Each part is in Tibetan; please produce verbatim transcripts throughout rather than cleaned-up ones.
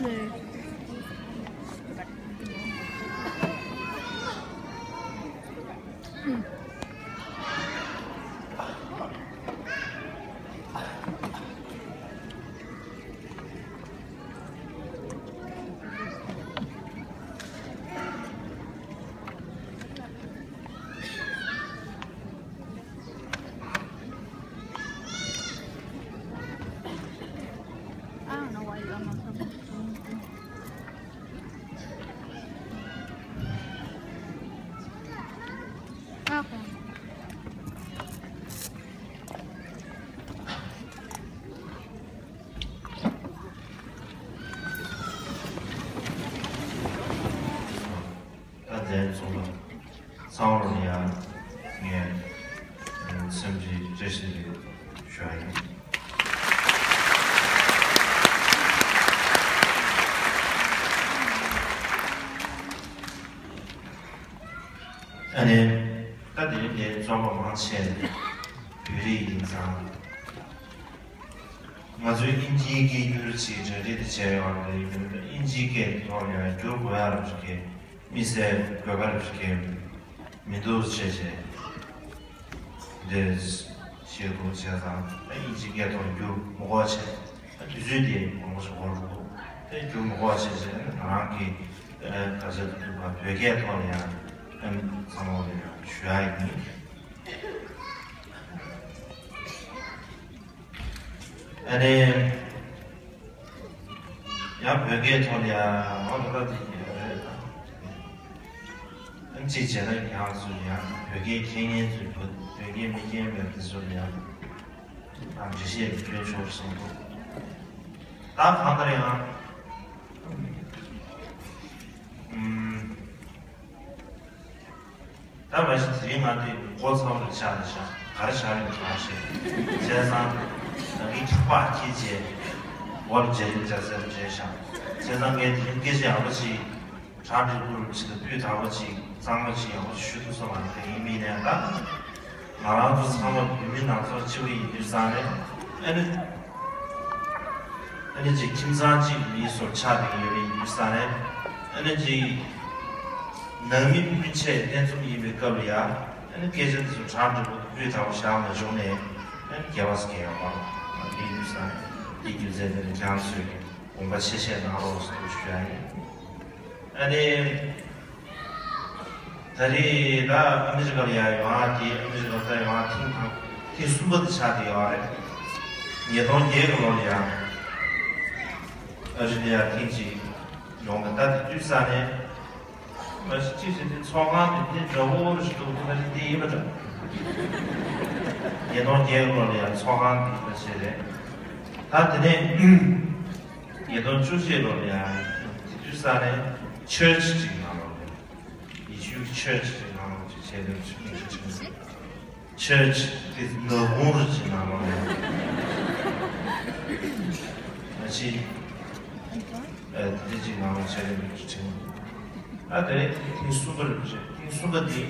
I don't know why you almost have a spoon. Okay. ད་ལྟའི་ཚོགས་པ་ཚང་མར་ཡང་ངས་སེམས་ཀྱི་བཀྲ་ཤིས་བདེ་ལེགས་ཞུ་ཡ་ཡིན། ཨ་ནི་ད་དེ་རིང་འདིར་འཛོམས་པ་མང་ཆེ་བོད་རིགས་ཡིན་ཙང་། ང་ཚོའི་དབྱིན་ཇིའི་སྐད་སྒྱུར་བྱས་གྲ་སྒྲིག་དེ་བྱས་ཡོད་རེད། ཡིན་ནའི་དབྱིན་ཇིའི་སྐད་ཐོག་ལ་ཡང་བསྒྱུར་དགོས་ཡ་རེད་ཀྱི། དམིགས་བསལ་དགོས་པ་རེད་ཀྱི་མི་འདུག་བྱས་བྱས། འདིར་ཞེས་དགོས་བྱས་ཙང་། ཨ་དབྱིན་ཇིའི་སྐད་ཐོག་བསྒྱུར་མི་དགོས་བྱས། ཨ་དུས་ཚོད་དེ་མང་པོ་ཞིག་འགོར་འགྲོ་འདུག་དེ་བསྒྱུར་མི་དགོས་བྱས་བྱས། ང་རང་གི་ཨ་ག་ཚོད་ཐུབ་པ་བོད་སྐད་ཐོག་ལ་ཡང་ཨ་ཚང་མ་ལ་ཡང་ཞུ་ཡ་ཡིན། ཨ་ནི། ཡང་བོད་སྐད་ཐོག་ལ་ཡང་ང་ཚོ་ད་དེ་རེད། ཨ་ཅིག་བྱས་ན་ཡང་ཚུར་ཡང་བོད་སྐད་མཁྱེན་མཁན་ཚོས་བོད་བོད་སྐད་མི་མཁྱེན་པའི་དེ་ཚོ་ལ་ཡང་ཨ་འགྲེལ་བཤད་སྐྱོན་ཆོག་བསམ་འདུག་ད་གང་ལྟར་ཡང་ཨུམ། ད་མ་གཞི་དེ་རིང་ང་འདི་མགོ་ཚ་པོ་ཆགས་ནས་བཞག་ག་རེ་བཞག་ཡོད་གང་ཤེས། བྱས་ཙང་ད་གིན་ཁྱག་པ་འཁྱེར་བྱས་མགོ་ལ་འཇའ་རིང་འཇའ་ཚོན་བྱས་བཞག་བྱས་ཙང་ངས་དེ་རིང་སྐད་ཆ་ཡག་པོ་ཅིག་གྲ་སྒྲིག་པོ་ཅིག་དང་སྤུས་དག་པོ་ཅིག་གཙང་མ་ཅིག་ཡག་པོ་ཅིག་ཞུ་ཐུབ་ས་མ་རེད། དེ་ཡིན་མིན་ནས་ད། ང་རང་ཚོ་ཚང་མ་བོད་མི་ནང་ཚོགས་གཅིག་པུ་ཡིན་དུས་ཙང་ནས། ཨ་ནི། ཨ་ནི་ཅིག་ཁྱིམ་ཚང་གཅིག་གི་མིའི་བཟོ་ཆགས་བསྡད་ཡོད་པ་ཡིན་དུས་ཙང་ནས། ཨ་ནི་ཅིག་ནང་མི་སྤུན་མཆེད་ལྷན་འཛོམས་ཡིན་པའི་སྐབས་ལ་ཡ། ཨ་ནི་སྐད་ཆ་འདི་ཚོ་གྲ་སྒྲིག་པོ་སྤུས་དག་པོ་བཞག་མ་བྱུང་ནས། ཨ་ནི་སྐྱེ་བ་སྐྱེ་ཡོང་བ་ལ་འདི་ཡིན་དུས་ཙང་ནས། འདི་རྒྱུ་མཚན་དེ་ནི་ཁྱེད་རང་ཚོས་དགོངས་པ་ཆེ་བཞེས་གནང་རོགས་ཞེས་ཞུ་ཡ་ཡིན། ཨ་ནི། ད་རེས་ད་ཨ་མི་རི་ཀ་ལ་ཡར་ཡོང་ཡ་དེ། ཨ་མི་རི་ཀ་ལ་ད་ཡོང་ཡ་ཐེངས་དང་ཐེངས་གསུམ་པ་དེ་ཆགས་བསྡད་ཡོད་རེད། ཉིས་སྟོང་བརྒྱད་གི་ལོ་ལ་ཡར་ཨ་རི་ལ་ཡར་ཐེངས་གཅིག་ཡོང་གི། ད་དེ་དུས་ཙང་ནས་མ་གཞི་གཅིག་བྱས་ཏེ་ཚོགས་ཁང་དེ་འདི་འདྲ་བོ་རེ་ཞིག་འདུག་མ་གཞི་འདི་ཡིན་པ་འདྲ། ཉིས་སྟོང་བརྒྱད་གི་ལོ་ལ་ཡར་ཚོགས་ཁང་དེ་ཡིན་པ་བྱས་རེད། ད་དེ་ནས་ཉིས་སྟོང་བཅུ་གཅིག་ལོ་ལ་ཡར་དེ་དུས་ཙང་ནས་ཆར་ཆི་ཅིག་ནང་ལོགས་ལ། ཡེ་ཤུའི་ཆར་ཆི་ནང་ལོགས་ཀྱི་ཆེད་དོན་ཆུ་མིག་ཆུ་ཆུང་ཆར་ཆི་དེ་ནག་ཁུང་རུ་ཅིག་ནང་ལོགས་ལ། ཨ་ཅི། ཨ་དེ་ཅིག་ནང་ལོགས་ཆེད་དོན་ཆུ་ཆུང་། ཨ་དེ་ཐེངས་གསུམ་པ་རེད་པ། ཐེངས་གསུམ་པ་དེ་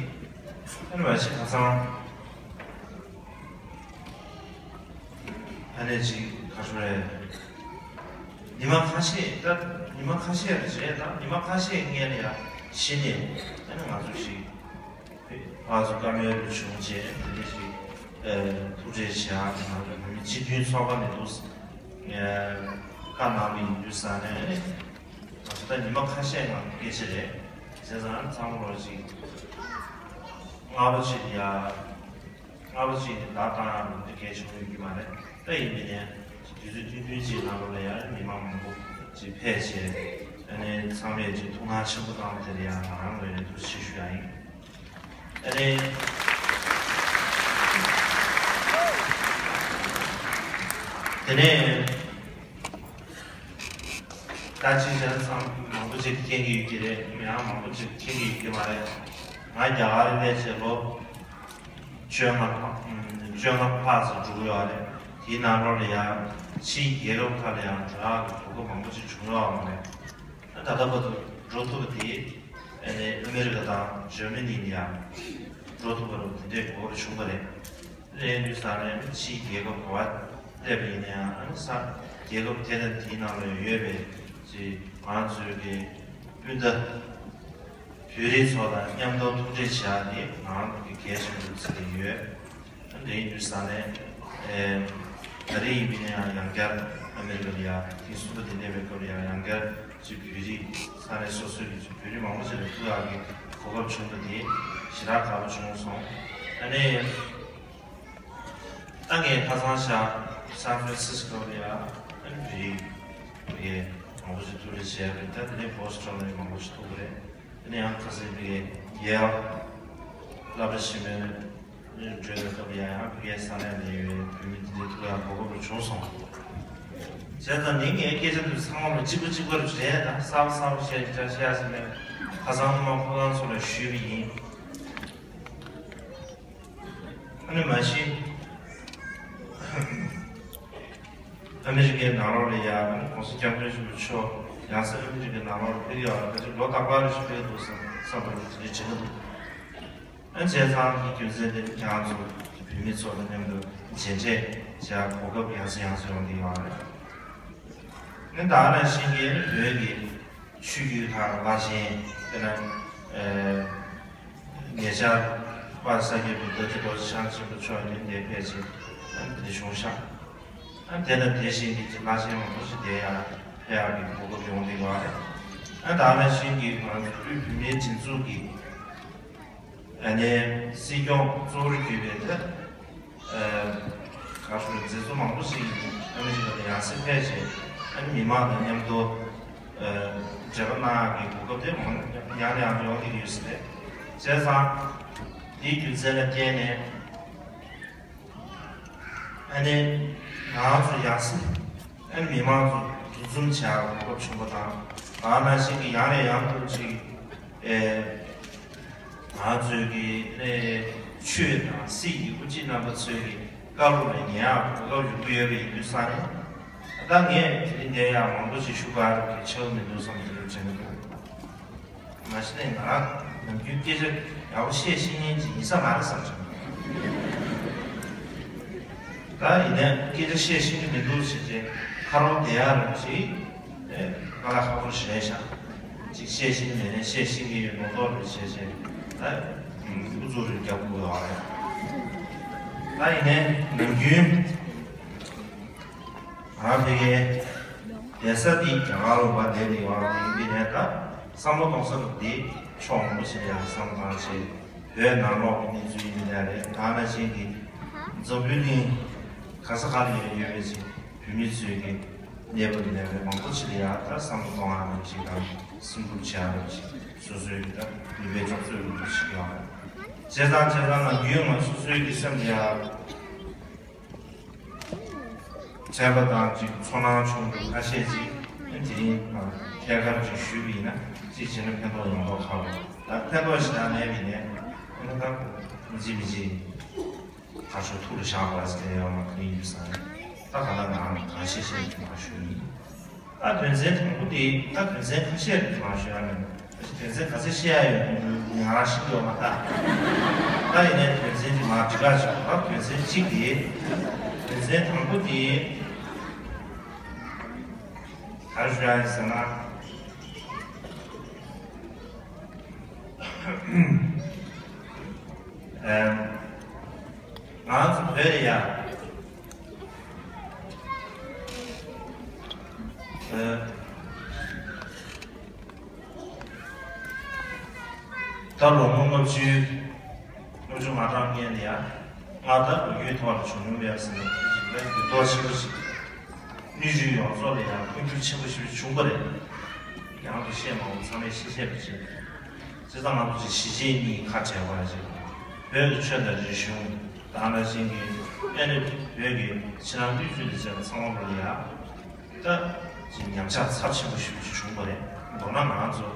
ཨ་ནི་མ་གཞི་ཁ་སང་། ཨ་ནི་ཅིག་ཁ་ཤོར་རེད། ཉི་མ་ཁ་ཤས་ད་ཉི་མ་ཁ་ཤས་རེད་བྱས། ད་ཉི་མ་ཁ་ཤས་སྔོན་ལ་ཡ་གཞི་ནས་ཨ་ནི་ང་ཚོ་ཞིག་ཕར་ཚུར་བཀའ་མོལ་རེ་བྱུང་རྗེས། དེ་འདྲ་ཞིག་ཨ་ཐུག་འཕྲད་བྱེད་ཡག་གི་ནང་ལ་བོད་མི་སྤྱི་མཐུན་ཚོགས་པ་ནས་འདུག་ཨ་བཀའ་གནང་བ་ཡིན་དུས་ཙང་ནས། ཨ་ནི་ང་ཚོ་ད་ཉི་མ་ཁ་ཤས་ནང་སྐད་ཆ་རེད། བྱས་ཙང་ཚང་མ་ལོ་ཅིག་སྔ་པོ་ཅིག་ཡ། སྔ་པོ་ཅིག་ནས་བརྡ་བཏང་ཡག་ལུང་འདྲེན་གལ་ཆེན་པོ་ཡོད་ཀྱི་མ་རེད། ད་ཡིན་མིན་ནས་དུས་ཚོད་ཐུང་ཐུང་ཅིག་ནང་ལོགས་ལ་ཡང་མི་མང་མང་པོ་ཅིག་ཕེབས་བྱས། ཨ་ནི་ཚང་མས་ཅིག་ཐུགས་སྣང་ཆེན་པོ་བཏང་བ་དེ་ལ་ཡང་ང་རང་ངོས་ནས་ཐུགས་རྗེ་ཆེ་ཞུ་ཡག་ཡིན། ཨ་ནི་དེ་ནས། ད་ཅིག་བྱས་ན་ཚང་མང་པོ་ཅིག་མཁྱེན་གྱི་ཡོད་ཀྱི་རེད། མི་ཡང་མང་པོ་ཅིག་མཁྱེན་གྱི་ཡོད་ཀྱི་མ་རེད། ང་རྒྱ་གར་སླེབས་བྱས་ལོ་བཅོ་ལྔ་ལྷག་བཅོ་ལྔ་ལྷག་ཙམ་འགྲོ་གི་ཡོད་རེད། དེའི་ནང་ལོགས་ལ་ཡང་ཕྱིའི་རྒྱལ་ཁབ་ཁག་ལ་ཡང་འགྲོ་ཡག་གི་གོ་སྐབས་མང་པོ་ཅིག་བྱུང་ཡོད་མ་རེད། ད་ད་ལྟ་བར་དུ་འགྲོ་ཐུབ་པ་དེ་ཨ་ནི་ཨ་མི་རི་ཀ་དང་འཇར་མ་ནི་ལ་ཡང་འགྲོ་ཐུབ་པ་རུ་དེ་འདྲའི་གོ་སྐབས་བྱུང་བ་རེད། ལན་དུས་ས་ནས་ཕྱིའི་རྒྱལ་ཁབ་ག་པར་སླེབས་པ་ཡིན་ན་ཡང་། ཨ་ནི་ས་རྒྱལ་ཁབ་དེ་དང་དེའི་ནང་ལ་ཡོད་པའི་ ཅིག་ང་ཚོའི་གི་སྤུན་ཟླ་བོད་རིགས་ཚོ་དང་མཉམ་དུ་ཐུག་འཕྲད་བྱ་ནི་ང་ཚོ་གི་གལ་ཆེན་པོ་བརྩི་གི་ཡོད། འདི་ཡིན་དུས་ས་ནས་ཨེ་ད་རེས་ཡིན་པ་ཡིན་ན་ཡང་ཡང་བསྐྱར་ཨ་མེ་རི་ཀ་ལ་ཡ་ཐེངས་གསུམ་པ་དེ་སླེབས་པའི་སྐབས་ལ་ཡང་ཡང་བསྐྱར་ཅིག་བོད་རིགས་ས་གནས་སོ་སོའི་གི་ཅིག་བོད་རིགས་མང་པོ་ཞིག་ལ་ཐུག་ཡག་གི་གོ་སྐབས་བྱུང་བ་དེ་ཞེ་དྲག་དགའ་པོ་བྱུང་སོང་། ཨ་ནི། ད་ངས་ཁ་སང་ཤག་སན་ཧྥ་རན་སིས་ཀོ་ལ་ཡ་ཨ་ནི་བོད་རིགས་ཡས་མང་པོ་ཞིག་ཐུག་རེ་བྱས་རེད། ད་དེ་ནས་བྷོ་སི་ཊོན་ནས་མང་པོ་ཞིག་ཐུག་རེད། དེ་ནས་ཡང་ཁ་སང་བོད་རྒྱལ་སློབ་གྲྭ་ཆེན་མོའི་འགྲོ་བའི་སྐབས་ལ་ཡ་ཡང་བོད་རྒྱལ་ས་གནས་ལ་ཡོད་བོད་མི་དེ་འདྲའི་ཐུག་ཡག་གོ་སྐབས་བྱུང་སོང་། བྱས་ཙང་ནི་ངའི་སྐད་ཆ་དེ་ཚང་མ་ལ་གཅིག་པ་གཅིག་པ་རེད། ད་གསར་པ་གསར་པ་བཤད་ཀྱི་ཆ་བཤད་ཟིན་ནས་ཁ་སང་སྔོན་མ་ཁོ་རང་ཚོ་ལ་ཞུས་པ་ཡིན། ཨ་ནི་མ་གཞི་ཨ་མི་རི་ཀའི་ནང་ལོགས་ལ་ཡ་ཨ་ནི་༸གོང་ས་༸སྐྱབས་མགོན་ཆེན་པོ་མཆོག་ཡང་སེ་ཨ་མི་རི་ཀའི་ནང་ལོགས་ལ་ཕེབས་ཡོད་ཨ། ད་ཅིག་ལོ་རྟག་པར་རེ་ཞིག་ཕེབས་འདུག་བསམ་བསམ་པ་རེ་ཞིག་བྱེད་ཀྱི་འདུག་ཨ་བྱས་ཙང་གི་རྒྱུ་མཚན་དེ་ཁྱེད་རང་ཚོ་བོད་མི་ཚོ་དང་མཉམ་དུ་མཇལ་འཕྲད་བྱ་གོ་སྐབས་ཡང་སེ་ཡང་སེ་ཡོང་གི་ཡོད་རེད། ཨ་ནི་ད་ག་ནང་བཞིན་གྱི་བོད་ཀྱི་ཆོས་བརྒྱུད་ཁག་བླ་ཆེན་དཔེར་ན་ཨ། ཉེ་ཆར་དཔལ་ས་སྐྱའི་བུ་བདག་ཏུ་རྡོ་རྗེ་འཆང་ཆེན་པོ་མཆོག་ཡོན་ཏན་ཕེབས་ཤིང་ཨ་ནི་དེ་བྱུང་ཤག་ཨ་ནི་དེ་ལ་དེ་བཞིན་གྱི་བླ་ཆེན་མང་པོ་ཞིག་དེ་ཡང་ཕེབས་ཡག་གི་གོ་སྐབས་ཡོང་གི་ཡོད་རེད། ཨ་ནི་ད་ག་ནང་བཞིན་གྱི་ང་ཚོ་དབུས་བོད་མིའི་སྒྲིག་འཛུགས་ཀྱི་ཨ་ནི་སྲིད་སྐྱོང་གཙོ་བོར་གྱུར་པའི་ད་ཨ་ག་ཞུ་མཛད་གཙོ་མང་པོ་ཞིག་ཨ་མི་རི་ཀ་ལ་ཡང་སེ་ཕེབས་བྱས་ཨ་ནི་མི་མང་དང་མཉམ་དུ་ཨ་འབྲེལ་བ་གནང་ཡག་གི་གོ་སྐབས་དེ་མང་ཡང་ནས་ཡང་ཡོང་གི་ཡོད་ས་རེད། བྱས་ཙང་དེའི་རྒྱུ་མཚན་ལ་བརྟེན་ནས་ཨ་ནི་ང་ཚོ་ཡང་སེ་ཨ་ནི་མི་མང་ཚོ་འདུ་འཛོམས་བྱ་ཡག་གོ་སྐབས་བྱུང་བ་དང་། ད་ག་ནང་བཞིན་གྱི་ཡང་ནས་ཡང་དུ་ཅིག་ཨེ། ང་ཚོའི་གི་ནས་ཆོས་དང་སྲིད་ཀྱི་དབུ་ཁྲིད་རྣམ་པ་ཚོའི་གི་བཀའ་སློབ་ལ་ཉན་ཡག་གོ་སྐབས་ཡོང་གི་ཡོད་པ་ཡིན་དུས་ཙང་ནས། ད་ངས་དེ་རིང་འདིར་ཡང་མང་པོ་ཞིག་ཞུ་ག་རེ་ཆེ་བ་མི་འདུག་བསམ་དེ་འདྲ་དྲན་གྱི་འདུག་མ་གཞི་ནས་ང་རང་ནམ་རྒྱུན་སྐད་ཆ་ཡག་པོ་བཤད་ཤེས་མཁན་ཅིག་ཡིན་ས་མ་རེད་བསམ་བྱུང་། ད་ཡིན་ནའི་སྐད་ཆ་བཤད་ཤེས་ཀྱི་མི་འདུག་ཟེར་བྱས་ཁ་རོག་བསྡད་ཡག་རེད་ཅིག་ཨེ། ང་ལ་ཁག་པོ་ཞེ་ཤ། ཅིག་བཤད་ཤེས་ཀྱི་མེད་ནའི་བཤད་ཤེས་ཀྱི་ཡོད་མདོག་མདོག་རེད་བྱས་བྱས། ད་ཨུ་ཚུགས་རེ་རྒྱག་དགོས་ཡོད་རེད། ད་ཡིན་ནའི་ནམ་རྒྱུན་ང་ཕ་གིའི་བསྡད་ས་འདི་རྒྱ་གར་ལུང་པ་བསྡད་ནས་ཡོད་རེད། ཡིན་པའི་ནའི་ད་བསམ་བློ་གཏོང་ས་འདི་ཕྱོགས་མང་པོ་ཞིག་ལ་ཡང་བསམ་བློ་བཏང་བྱས། བོད་ནང་ལོགས་ཀྱི་གནས་ཚུལ་ཡིན་ནའི་རེད། ད་ནང་བཞིན་གྱི་འཛམ་བུའི་གླིང་ག་ས་ག་ལ་ཡང་ཡོད་པའི་ཅིག་བོད་མི་ཚོའི་གི་གནས་བབ་ལས་རིགས་མང་པོ་ཞིག་ལ་ཡང་ད་བསམ་བློ་གཏོང་ཡག་རེད་ཅིག་དང་སེམས་ཁུར་བྱེད་ཡག་རེད་ཅིག་སོ་སོའི་གི་ད་ནུས་པའི་ལྕོགས་ཚོད་རེད་ཅིག་ཡོད་རེད། བྱས་ཙང་བྱས་ཙང་ནམ་རྒྱུན་ང་སོ་སོའི་གི་སེམས་ལ་ཡང་དྲན་པ་དང་ཅིག་ཚོར་སྣང་བྱུང་འདུག་ཁ་ཤས་ཅིག་དེ་རིང་ཐད་ཀར་ཅིག་ཞུས་པ་ཡིན་ན་ཅིག་བྱས་ན་ཕན་ཐོགས་ཡོང་མདོག་ཁ་པོ། ད་ཕན་ཐོགས་ཞེ་དྲག་མེད་པ་ཡིན་ནའི་ཨ་ནི་ད་མི་བྱེད་མི་བྱེད། ད་ཆོས་ཐུགས་ལ་བཞག་པ་ཟེར་ཡོད་མ་གཏོགས་ཡིན་ས་རེད། ད་ག་ལ་ནང་གང་ཤེས་ཤེས་ཀྱི་མ་ཞུ་ཡིན། ད་དོན་ཚན་དང་པོ་དེ་ད་དོན་ཚན་ཁ་ཤས་རེད་མ་ཞུ་ཡ་མེད། ད་དོན་ཚན་ག་ཚད་བཤད་ཡ་ཡོད་ང་རང་ཤེས་ཡོད་མ་ད། ད་ཡིན་ནའི་དོན་ཚན་དེ་མ་འགྲིག་ག་ཆོག་ད་དོན་ཚན་གཅིག་དེ། དོན་ཚན་དང་པོ་དེ་ག་རེ་ཞུ་ཡ་ཡིན་ཟེར་ན། ཨེམ། ང་ཚོ་བོད་ལ་ཡ། ཨེ། ད་ལོ་ངོ་ལྔ་བཅུ། ལྔ་བཅུ་ང་གྲངས་སྔོན་ལ་ཡ། མངའ་བདག་ལོ་རྒྱུས་ཐོག་ལ་བྱུང་མྱོང་མེད་ཟེར་ན་འགྱུར་ལྡོག་ཆེན་པོ་ཞིག་སྣོད་བཅུད་ཡོངས་རྫོགས་ལ་ཡང་འཕོ་འགྱུར་ཆེན་པོ་ཞིག་བྱུང་བ་རེད། ཡང་དུ་བཤད་མ་འོང་ཚང་མས་ཤེས་ཤེས་པ་ཅིག་བྱས་ཙང་ང་ཚོ་ཅིག་གཞིས་བྱེས་གཉིས་ཁ་བྲལ་བ་ཅིག་བོད་ཀྱི་ཆོས་དང་རིག་གཞུང་དང་ནང་བཞིན་གྱི་ཨ་ནི་བོད་ཀྱི་ཕྱི་ནང་སྣོད་བཅུད་ལ་བྱས་པ་ཚང་མ་ལ་ཡང་ད་ཅིག་ཉམས་ཆག་ཚབས་ཆེན་པོ་ཞིག་བྱུང་བ་རེད། མདོར་ན་ང་ཚོ་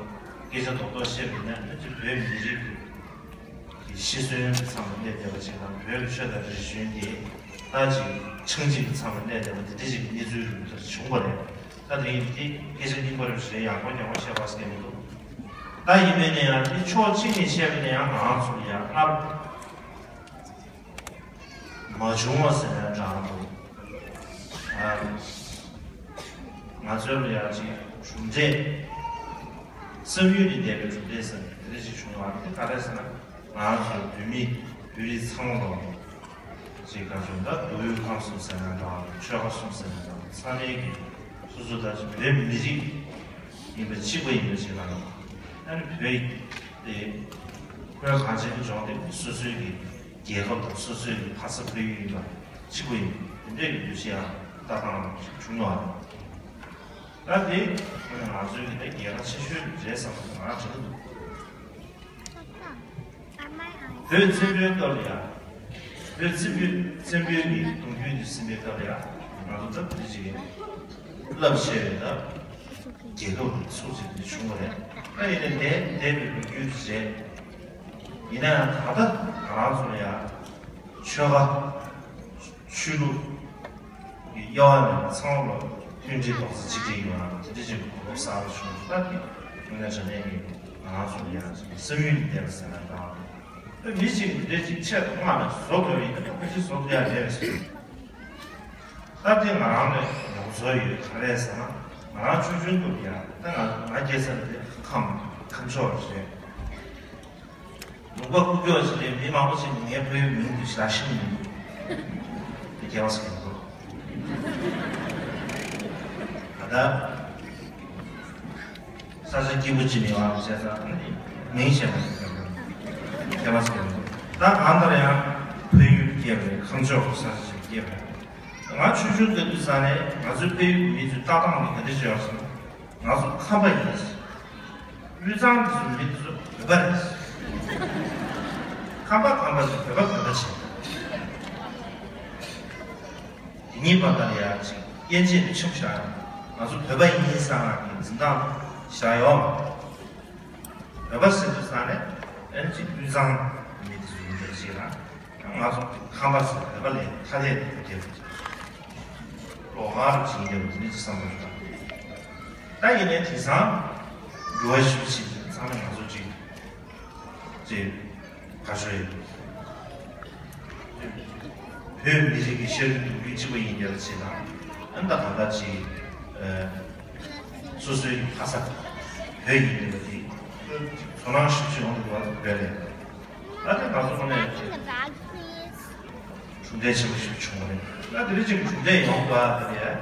སྐད་ཆ་རྡོག་རྡོག་བཤད་པ་ཡིན་ན་ཨ་ནི་བོད་མི་རིགས་ཀྱི་གི་ཤི་གསོན་ཚང་མ་སླེབས་བསྡད་པ་ཅིག་དང་བོད་ཀྱི་ཆོས་དང་རིག་གཞུང་དེ་ད་ཅིག་ཆག་འཇིག་ཚང་མ་སླེབས་བསྡད་པ་དེ་འདྲ་ཅིག་གི་གནས་ཚུལ་རིགས་དེ་བྱུང་བ་རེད། ད་དེ་ཡིན་དེ་སྐད་ཆ་རྙིང་པ་རེད་ཞེས་ཡག་པོ་ཡག་པོ་བཤད་པ་ཟེར་མི་འདུག་ད་ཡིན་པས་ན་ཡང་དེ་ཕྱོགས་གཅིག་ནས་བཤད་པ་ན་ཡང་ང་ཚོ་ལ་ཡང་སྔར་མ་བྱུང་བ་ཟེར་ན་འདྲ་འདུག་ཨ། ང་ཚོའི་ལ་ཡང་ཅིག་གྲུབ་འབྲས། བསམ་ཡུལ་ལས་འདས་པའི་གྲུབ་འབྲས་ཟེར་ནས་དེ་འདྲ་ཅིག་བྱུང་བ་རེད། དེ་ག་རེ་ཟེར་ན། ང་ཚོ་བོད་མི་བོད་རིགས་ཚང་མ་ལོ། ཅིག་ག་བྱུང་ད་མདོ་དབུས་ཁམས་གསུམ་ཟེར་ན་འདྲ་བ། ཆོལ་ཁ་གསུམ་ཟེར་ན་འདྲ་བ། ཚང་མའི་གི་སོ་སོ་ད་ཅིག་བོད་མི་རིགས་ཡིན་པ་གཅིག་པ་ཡིན་པ་ཞིག་ལ། ཨ་ནི་བོད་དེ་བོད་གངས་ཅན་གྱི་ལྗོངས་དེ་སོ་སོའི་གི་རྒྱལ་ཁབ་དང་སོ་སོའི་གི་ཕ་ས་བོད་ཡུལ་ཡིན་པ་གཅིག་པ་ཡིན་པ་དེ་འདྲའི་གི་འདུ་ཤེས་ཡང་ལྟ་སྟངས་བྱུང་བ་རེད། ད་དེ་ང་ཚོའི་གི་ད་རྒྱལ་ཁ་ཆེ་ཤོས་རེད་བསམ་པ་ང་དྲན་གི་འདུག་བོད་བཙན་པོའི་སྐབས་ལ་ཡང་། བོད་བཙན་པོའི་བཙན་པོའི་གི་གདུང་རྒྱུད་དུ་ཟིན་པའི་སྐབས་ལ་ཡང་ང་ཚོ་ད་དེ་ཅིག་རླབས་ཆེ་བའི་ད་རྒྱལ་ཁབ་ཀྱི་ཚུགས་ཅིག་དེ་བྱུང་བ་རེད། ད་ཡིན་ནའི་འདས་འདས་པའི་ལོ་རྒྱུས་རེད། ཡིན་ན་ཡང་ད་ལྟ་ང་རང་ཚོ་ལ་ཡང་ཆོལ་ཁ་ཆོས་ལུགས་ཀྱི་དབྱེ་བ་མེད་པར་ཚང་མ་ལ་མཐུན་སྒྲིལ་རྡོག་རྩ་གཅིག་སྒྲིལ་ཡོང་ཡ་དེ་འདྲ་ཅིག་གོ་སྐབས་གསར་པ་བྱུང་། ད་དེ་དངོས་གནས་དྲང་གནས་ཀྱི་ང་རང་ཚོ་ལ་ཡང་བསམ་ཡུལ་འདས་པ་ཟེར་ན་འདྲ་བ་རེད། མི་གཅིག་འདི་འདྲ་ཅིག་ཆེད་དུ་མངགས་ནས་བཟོ་དགོས་པ་ཡིན་ན་ཁོ་ཅིག་བཟོ་དགོས་ཡ་རེད་ཟེར། ད་དེ་ང་རང་ལ་ཡོང་བཟོ་ཡོད། ག་རེ་ཟེར་ན་ང་རང་ཆུང་ཆུང་སྐབས་ཡ་ད་ང་ང་སྐྱེས་ས་ནི་དེ་ཁམས་ཁམས་ཕྱོགས་རེད། ལུང་པ་ཀུ་ཀྱོག་ཅིག་རེད། མི་མང་པོ་ཅིག་ངའི་ཕ་ཡུལ་མིང་དེ་ཞེ་དྲག་ཤེས་ཀྱི་མི་འདུག་དེ་སྐྱེ་བ་ཟེར་གྱི་འདུག་ད་ལྟ་ས་ཆ་སྐྱིད་པོ་ཅིག་མེད་པ་བྱས་ཙང་ནི་མིང་ཤེས་མ་ཐུབ་པ་སྐྱེ་བ་ཟེར་གྱི་འདུག་ད་གང་ལྟར་ཡང་ཕ་ཡུལ་སྐྱེས་པ་རེད། ཁམས་ཕྱོགས་ཀྱི་ས་ཆ་ཅིག་སྐྱེས་པ་རེད། ང་ཆུང་ཆུང་སྐབས་དུས་ཙང་ནས་ང་ཚོའི་ཕ་ཡུལ་གྱི་མི་ཚོའི་ལྟ་སྟངས་དེ་ག་འདྲ་ཞིག་ཡོད་ཟེར་ན། ང་ཚོ་ཁམས་པ་ཡིན། དབུས་གཙང་གི་ཚོ་མི་དེ་ཚོ་བོད་པ་རེད། ཁམས་པ་ཁམས་པ་ཞིག་བོད་པ་བོད་པ་ཞིག་དེ་གཉིས་བར་ལ་ཡ་ཅིག་དབྱེ་འབྱེད་དུ་ཆེན་པོ་བཞག་ཡོད། ང་ཚོ་བོད་པ་ཡིན་བསམ་ཡག་གི་འཛིན་སྟངས་བཞག་ཡོད། བོད་པ་ཟེར་དུས་ཙང་ནས་ཨ་ནི་ཅིག་དབུས་གཙང་མི་དེ་ཚོ་ཡིན་པ་ཞིག་ལ། ང་ཚོ་ཁམས་པ་ཟེར་བོད་པ་ལས་ཐ་དད་དུ་གྱུར། ལོགས་ཀ་རུ་ཕྱིན་ཡོད་པ་འདི་ཅི་བསམ་བློ་ཞིག་བཏང་། ད་ཡིན་ནའི་དེང་སང་འགྱུར་བ་ཞིག་ཕྱིན་ཚང་མས་ང་ཚོ་ཅིག་ཅིག་ག་ཚོད་ཡོད། བོད་མི་རིགས་ཀྱི་ཤ་རུས་གདུང་རྒྱུད་གཅིག་པ་ཡིན་རྒྱུ་ལ་བྱེད་དང་། ཨ་ནི་ད་གང་ལྟར་ཅིག་སོ་སོའི་ཕ་ས་བོད་ཡིན་པ་དེ་ཚོར་སྣང་ཞིག་ཅིག་ཡོང་གི་འདུག་བ། བོད་ལས། ད་ལྟ་ང་ཚོ་ནས་གྲུབ་འབྲས་ཆེན་པོ་ཞིག་བྱུང་བ་རེད། ད་དེ་རིང་ཅིག་གྲུབ་འབྲས་ཡོང་དགོས་ཨ། དེ་རེད།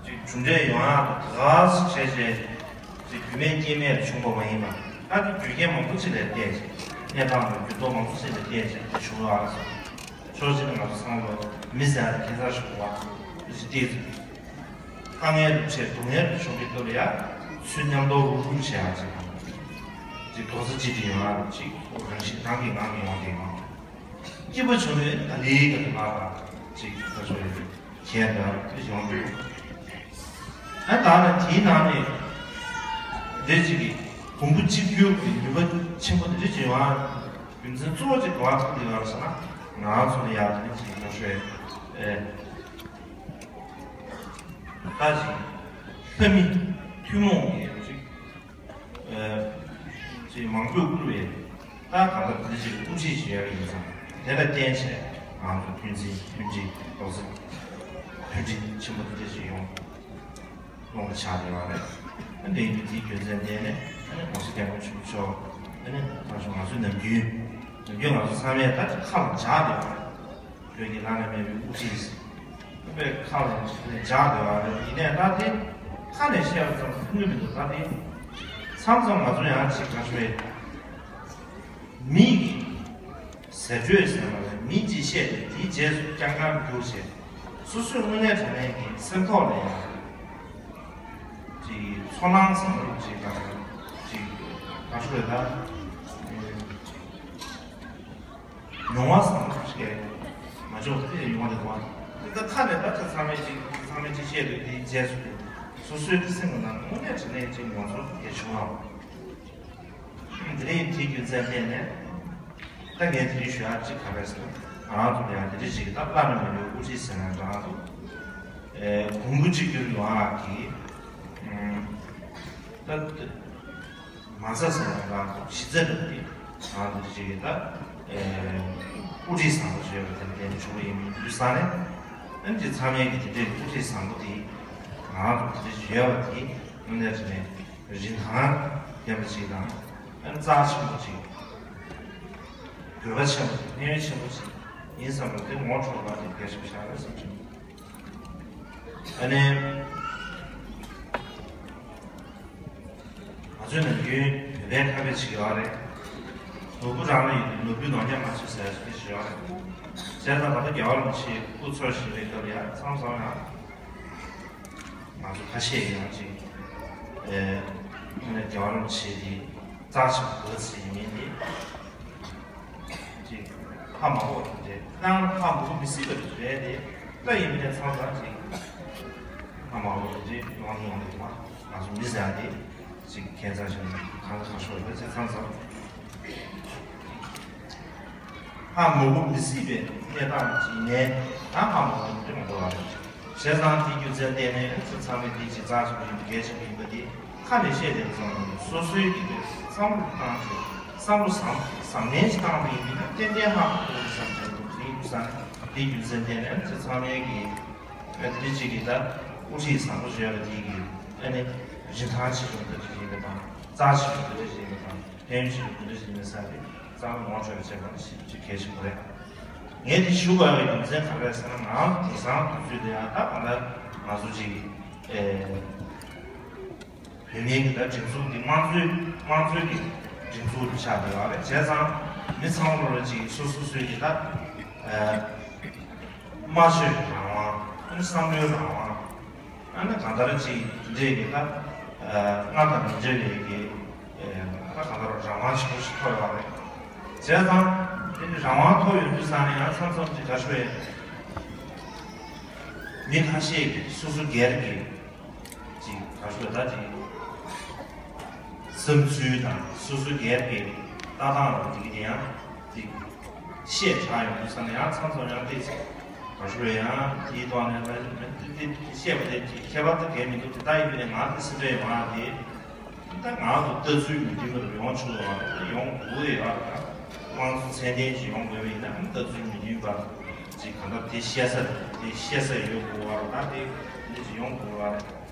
ཅིག་གྲུབ་འབྲས་ཡོང་ཡག་ཏུ་ག་ཟེར་བྱས་བྱས་ཅིག་རྒྱུ་མེད་རྐྱེན་མེད་བྱུང་བ་མ་ཡིན་པ། ད་དེ་རྒྱུ་རྐྱེན་མང་པོ་ཅིག་ལ་བརྟེན་བྱས། གནས་སྟངས་དང་འགྱུར་ལྡོག་མང་པོ་ཅིག་ལ་བརྟེན་བྱས་དེ་བྱུང་བ་རེད། ཕྱོགས་གཅིག་ནས་ང་ཚོ་ཚང་མ་མི་ཟེར་ཡག་དེ་ཁྱད་མཚར་ཞིག་འདུག་བ། དེ་ཅིག་བལྟས་ཚེ། དཀའ་ངལ་རུ་འཕྲད་སྡུག་བསྔལ་རུ་བྱུང་བའི་སྐབས་ལ་ཡ། ཚུར་མཉམ་དུ་རུབ་རུབ་བྱེད་ཡག་ཅིག་དང་། ཅིག་རྡོག་རྩ་གཅིག་སྒྲིལ་ཡོང་ཡག་ཅིག་རང་བཞིན་རང་གིས་ངང་གིས་ཡོང་བསྡད་ཡོང་། སྐྱིད་པོ་བྱུང་བའི་ད་ལིའི་ག་དུ་ང་རང་ཅིག་ད་ཚོ་ཡོད་ཁྱེད་འདྲ་ཅིག་ཡོང་འདུག་ཨ་ད་ནི་དེའི་ནང་ནས་འདི་ཅིག་གི་གོང་བུ་གཅིག་གྱུར་གྱི་ནུས་པ་ཆེན་པོ་འདི་ཅིག་ཡོང་ཡག་རྒྱུ་མཚན་གཙོ་བོ་ཅིག་ག་པར་ཐུག་འདུག་ཟེར་ན། ང་ཚོ་ལ་ཡག་དེ་ཅིག་ཡོང་ཤོས་ཨེ། ད་ཅིག་ལྷ་མི་ཐུན་མོང་གི་ཅིག་ཨེ་ཅིག་མང་པོས་བཀུར་བའི་ད་གང་ལྟར་དེ་ཅིག་དབུ་ཁྲིད་ཅིག་ཡོད་པ་ཡིན་ཙང་། དེ་ལ་བརྟེན་བྱས་ང་ཚོ་མཐུན་སྒྲིལ་མཐུན་སྒྲིལ་རྡོག་རྩ་མཐུན་སྒྲིལ་ཆེན་པོ་དེ་འདྲ་ཞིག་ཡོང་ཡོང་བ་ཆགས་བསྡད་པ་རེད། ཨ་ནི་དེའི་རྒྱུ་མཚན་བརྟེན་ནས་ཨ་ནི་༸གོང་ས་༸སྐྱབས་མགོན་ཆེན་པོ་མཆོག་ཨ་ནི་ད་ང་ཚོ་ནམ་རྒྱུན་ནམ་རྒྱུན་ང་ཚོ་ཚང་མས་ད་ཁ་ལ་འཇགས་བསྡད་པ་རེད། བོད་ཀྱི་བླ་ན་མེད་པའི་དབུ་ཁྲིད་ཟེར། དཔེ་ཁ་ལ་འཇགས་བསྡད་པ་རེད། ཡིན་ནའི་ད་དེ་ཁ་ནས་བཤད་པ་ཙམ་ལ་ཕན་གྱི་མི་འདུག་ད་དེ་མཚམས་མཚམས་ང་ཚོ་ཡང་ཅིག་ག་ཚོད་མི་གི་ཟེར་སྒྲོས་ཟེར་བ་ལ་མི་གཅིག་བཤད་དེ་དེའི་རྗེས་སུ་རྐྱང་རྐྱང་རྒྱུགས་བྱས། སོ་སོའི་དངོས་གནས་དྲང་གནས་ཀྱི་སེམས་ཐོག་ལ་ཡང་ཅིག་ཚོར་སྣང་ཟེར་བ་ཅིག་དང་ཅིག་ག་ཚོད་ད། མྱོང་བ་བཟང་པོ་ཞིག་མ་འཇོག་དེ་ཡོང་བ་རེད་བ། དེ་ད་ཁ་ནས་ད་ཁ་ཚང་མས་ཅིག་ཚང་མས་ཅིག་བཤད་འདུག་དེའི་རྗེས་སུ་སོ་སོའི་སེམས་ཀྱི་ནང་དངོས་གནས་དྲང་གནས་ཅིག་མྱོང་ཚོར་དེ་བྱུང་བ། དེ་རིང་དེའི་རྒྱུ་མཚན་བརྟེན་ནས་ད་ངས་དེ་རིང་ཞུ་ཡག་ཅིག་ག་རེ་ཟེར་ན། ང་རང་ཚོ་ལ་ཡང་དེ་འདྲ་ཞིག་ད་བླ་ན་མེད་པའི་དབུ་ཁྲིད་ཟེར་ན་འདྲ་ང་ཚོ་གོང་བུ་གཅིག་གྱུར་ཡོང་ཡག་གི་ད། མ་རྩ་ཟེར་ན་རང་གཞི་རྩ་རུ་དེ་རང་དེ་ཅིག་ད་དབུ་ཁྲིད་བཟང་པོ་ཞིག་ཡོད་པ་དེ་ལ་བརྟེན་ནས་བྱུང་བ་ཡིན་དུས་ཙང་ནས། ཨ་ནི་ཚང་མས་ཀྱི་དེ་འདྲའི་དབུ་ཁྲིད་བཟང་པོ་དེ་ང་ ང་ཚོ་དེ་འདྲ་ཡོད་པ་དེ་དངོས་གནས་དྲང་གནས་རིན་ཐང་ལྡན་པ་ཅིག་དང་། ཨ་ནི་རྩ་ཆེན་པོ་ཅིག་དགོས་པ་ཆེན་པོ་ཅིག་ཕན་ཡོན་ཆེན་པོ་ཅིག་ཡིན་བསམ་པ་དེ་ངོ་འཕྲོད་པ་དེ་གལ་ཆེན་པོ་ཆགས་རེད་བསམ་གྱི་འདུག་ཨ་ནི། ང་ཚོའི་ནམ་རྒྱུན་བོད་པའི་ཁ་དཔེ་ཅིག་ཡོད་རེད། ནོར་བུ་རང་ལ་ཡོད་དེ་ནོར་བུས་ནོར་རྐྱང་མ་བྱེད་ཟེར་ཡ་ཅིག་ཡོད་རེད། བྱས་ཙང་ད་ལྟ་རྒྱལ་བ་རིན་པོ་ཆེ་སྐུ་འཚོ་བཞིན་པའི་སྐབས་ལ་ཡ་མཚམས་མཚམས་ཡང་ང་ཚོ་ཁ་ཤས་ཡང་ཅིག་ཨེ། དངོས་གནས་རྒྱལ་བ་རིན་པོ་ཆེ་དེ་རྩ་ཆེན་པོ་ག་ཚོད་ཡིན་མིན་དེ། ཅིག་ཧ་མ་གོ་བ་རེད། ཡང་ཧ་གོ་མི་སྲིད་པ་རེད་དེ། ད་ཡིན་ནའི་མཚམས་མཚམས་ཅིག་ཧ་མ་གོ་བ་རེད། ཡོང་ཡོང་རེད་མ། ང་ཚོ་མི་ཟེར་ཡ་དེ་ཅིག་ཁྱད་མཚར་ཞིག་གང་ག་ཤོར་བ་ཅིག་མཚམས་མཚམས་ཧ་མ་གོ་མི་སྲིད་པའི་གནས་སྟངས་ཅིག་ནས་ད་ཧ་མ་གོ་མི་འདྲ་མ་གོ་བ་རེད། བྱས་ཙང་དེ་རྒྱུ་མཚན་བརྟེན་ནས་ཁྱེད་ཚང་མས་དེ་ཅིག་རྩ་ཆེན་པོ་ཡིན་པ་གལ་ཆེན་པོ་ཡིན་པ་དེ། ཁ་ནས་བཤད་བསྡད་པ་ཙམ་མ་ཡིན་པར་སོ་སོའི་གི་བསམ་བློ་བཏང་ཞིང་བསམ་བློ་བཟང་བཟང་ནན་ཞིག་བཏང་བ་ཡིན་ན་ཏན་ཏན་ཧ་གོ་གི་བསམ་བྱས་འདུག་དེའི་བསམ་དེའི་རྒྱུ་མཚན་བརྟེན་ནས་ཚེ་ཚང་མའི་གི་ཨ་དེ་གཅིག་གི་ད་དབུ་ཁྲིད་བཟང་པོ་བཟོས་པ་དེའི་གི་ཨ་ནི་རིན་ཐང་ཆེ་ཆུང་ད་ཅིག་ཡིན་པ་དང་རྩ་ཆེ་ཆུང་ད་ཅིག་ཡིན་པ་དང་ཕན་ཡོན་ཆེ་ཆུང་ད་ཅིག་ཡིན་པ་ས་རེད། གཙང་མ་ངོ་འཕྲོད་པ་བྱེད་པ་ཞིག་གལ་ཆེན་པོ་རེད། ངས་དེ་ཞུ་དགོས་པའི་རྒྱུ་མཚན་ག་རེ་རེད་ཟེར་ན་ང་དེང་སང་དུས་ཚོད་དེ་ཡང་ད་གང་ལྟར་ང་ཚོ་ཅིག་ཨེ། བོད་མིའི་གི་ད་སྒྲིག་འཛུགས་འདི་དམངས་གཙོའི་དམངས་གཙོའི་གི་སྒྲིག་འཛུགས་རུ་ཆགས་བསྡད་ཡོད་རེད། བྱས་ཙང་མི་ཚང་མ་ལ་ཅིག་སོ་སོ་སོའི་གི་ད་སྨྲ་བརྗོད་རང་དབང་། ཨ་ནི་བསམ་བློའི་རང་དབང་། ཨ་ནི་གང་ལྟར་ཅིག་དེ་འདྲའི་གི་ད་སྔར་དང་མི་འདྲ་བའི་གི་ད་གང་ལྟར་རང་དབང་ཆེན་པོ་ཞིག་ཐོབ་ཡོད་རེད། བྱས་ཙང་དེ་འདྲ་རང་དབང་ཐོབ་ཡོད་དུས་ཙང་ནས་ཡང་མཚམས་མཚམས་ཅིག་ག་ཤོད་མི་ཁ་ཤས་ཀྱིས་སོ་སོ་སྒེར་གྱི་ཅིག་ག་ཤོད་ད་ཅིག་བསམ་ཚུལ་དང་སོ་སོ་སྒེར་གྱི་ལྟ་སྟངས་ལ་འགྲིག་གི་དེ་ཡང་ཅིག་བཤད་དྲག་ཡོང་དུས་ཙང་ནས་ཡང་མཚམས་མཚམས་ཡང་ཏོག་ཙམ་ག་ཤོད་ཡང་དེའི་ཐོག་ནས་ད་ཅིག་བཤད་པ་དེ་ཅིག་ཁྱད་པར་དུ་གལ་མི་འདུག་དེ་ལྟ་ཡིན་པས་ང་དེ་སེམས་ཁྲལ་ཡོང་ཡ་དེ། ད་ང་ཚོ་ལྟ་ཚུལ་མི་མཐུན་པ་རུ་ཡོང་ཆོག་པ་ཡོང་དགོས་ཡོད་པ་དང་། དམངས་གཙོ་ཚད་ལྡན་ཞིག་ཡོང་དགོས་པ་ཡིན་ན་ལྟ་ཚུལ་མི་མཐུན་པ་ཅིག་གང་ལྟར་དེ་བཤད་ས་དེ་བཤད་ས་ཡོད་དགོས་པ་རེད། ད་དེ་འདི་ཅིག་ཡོང་དགོས་པ་རེད།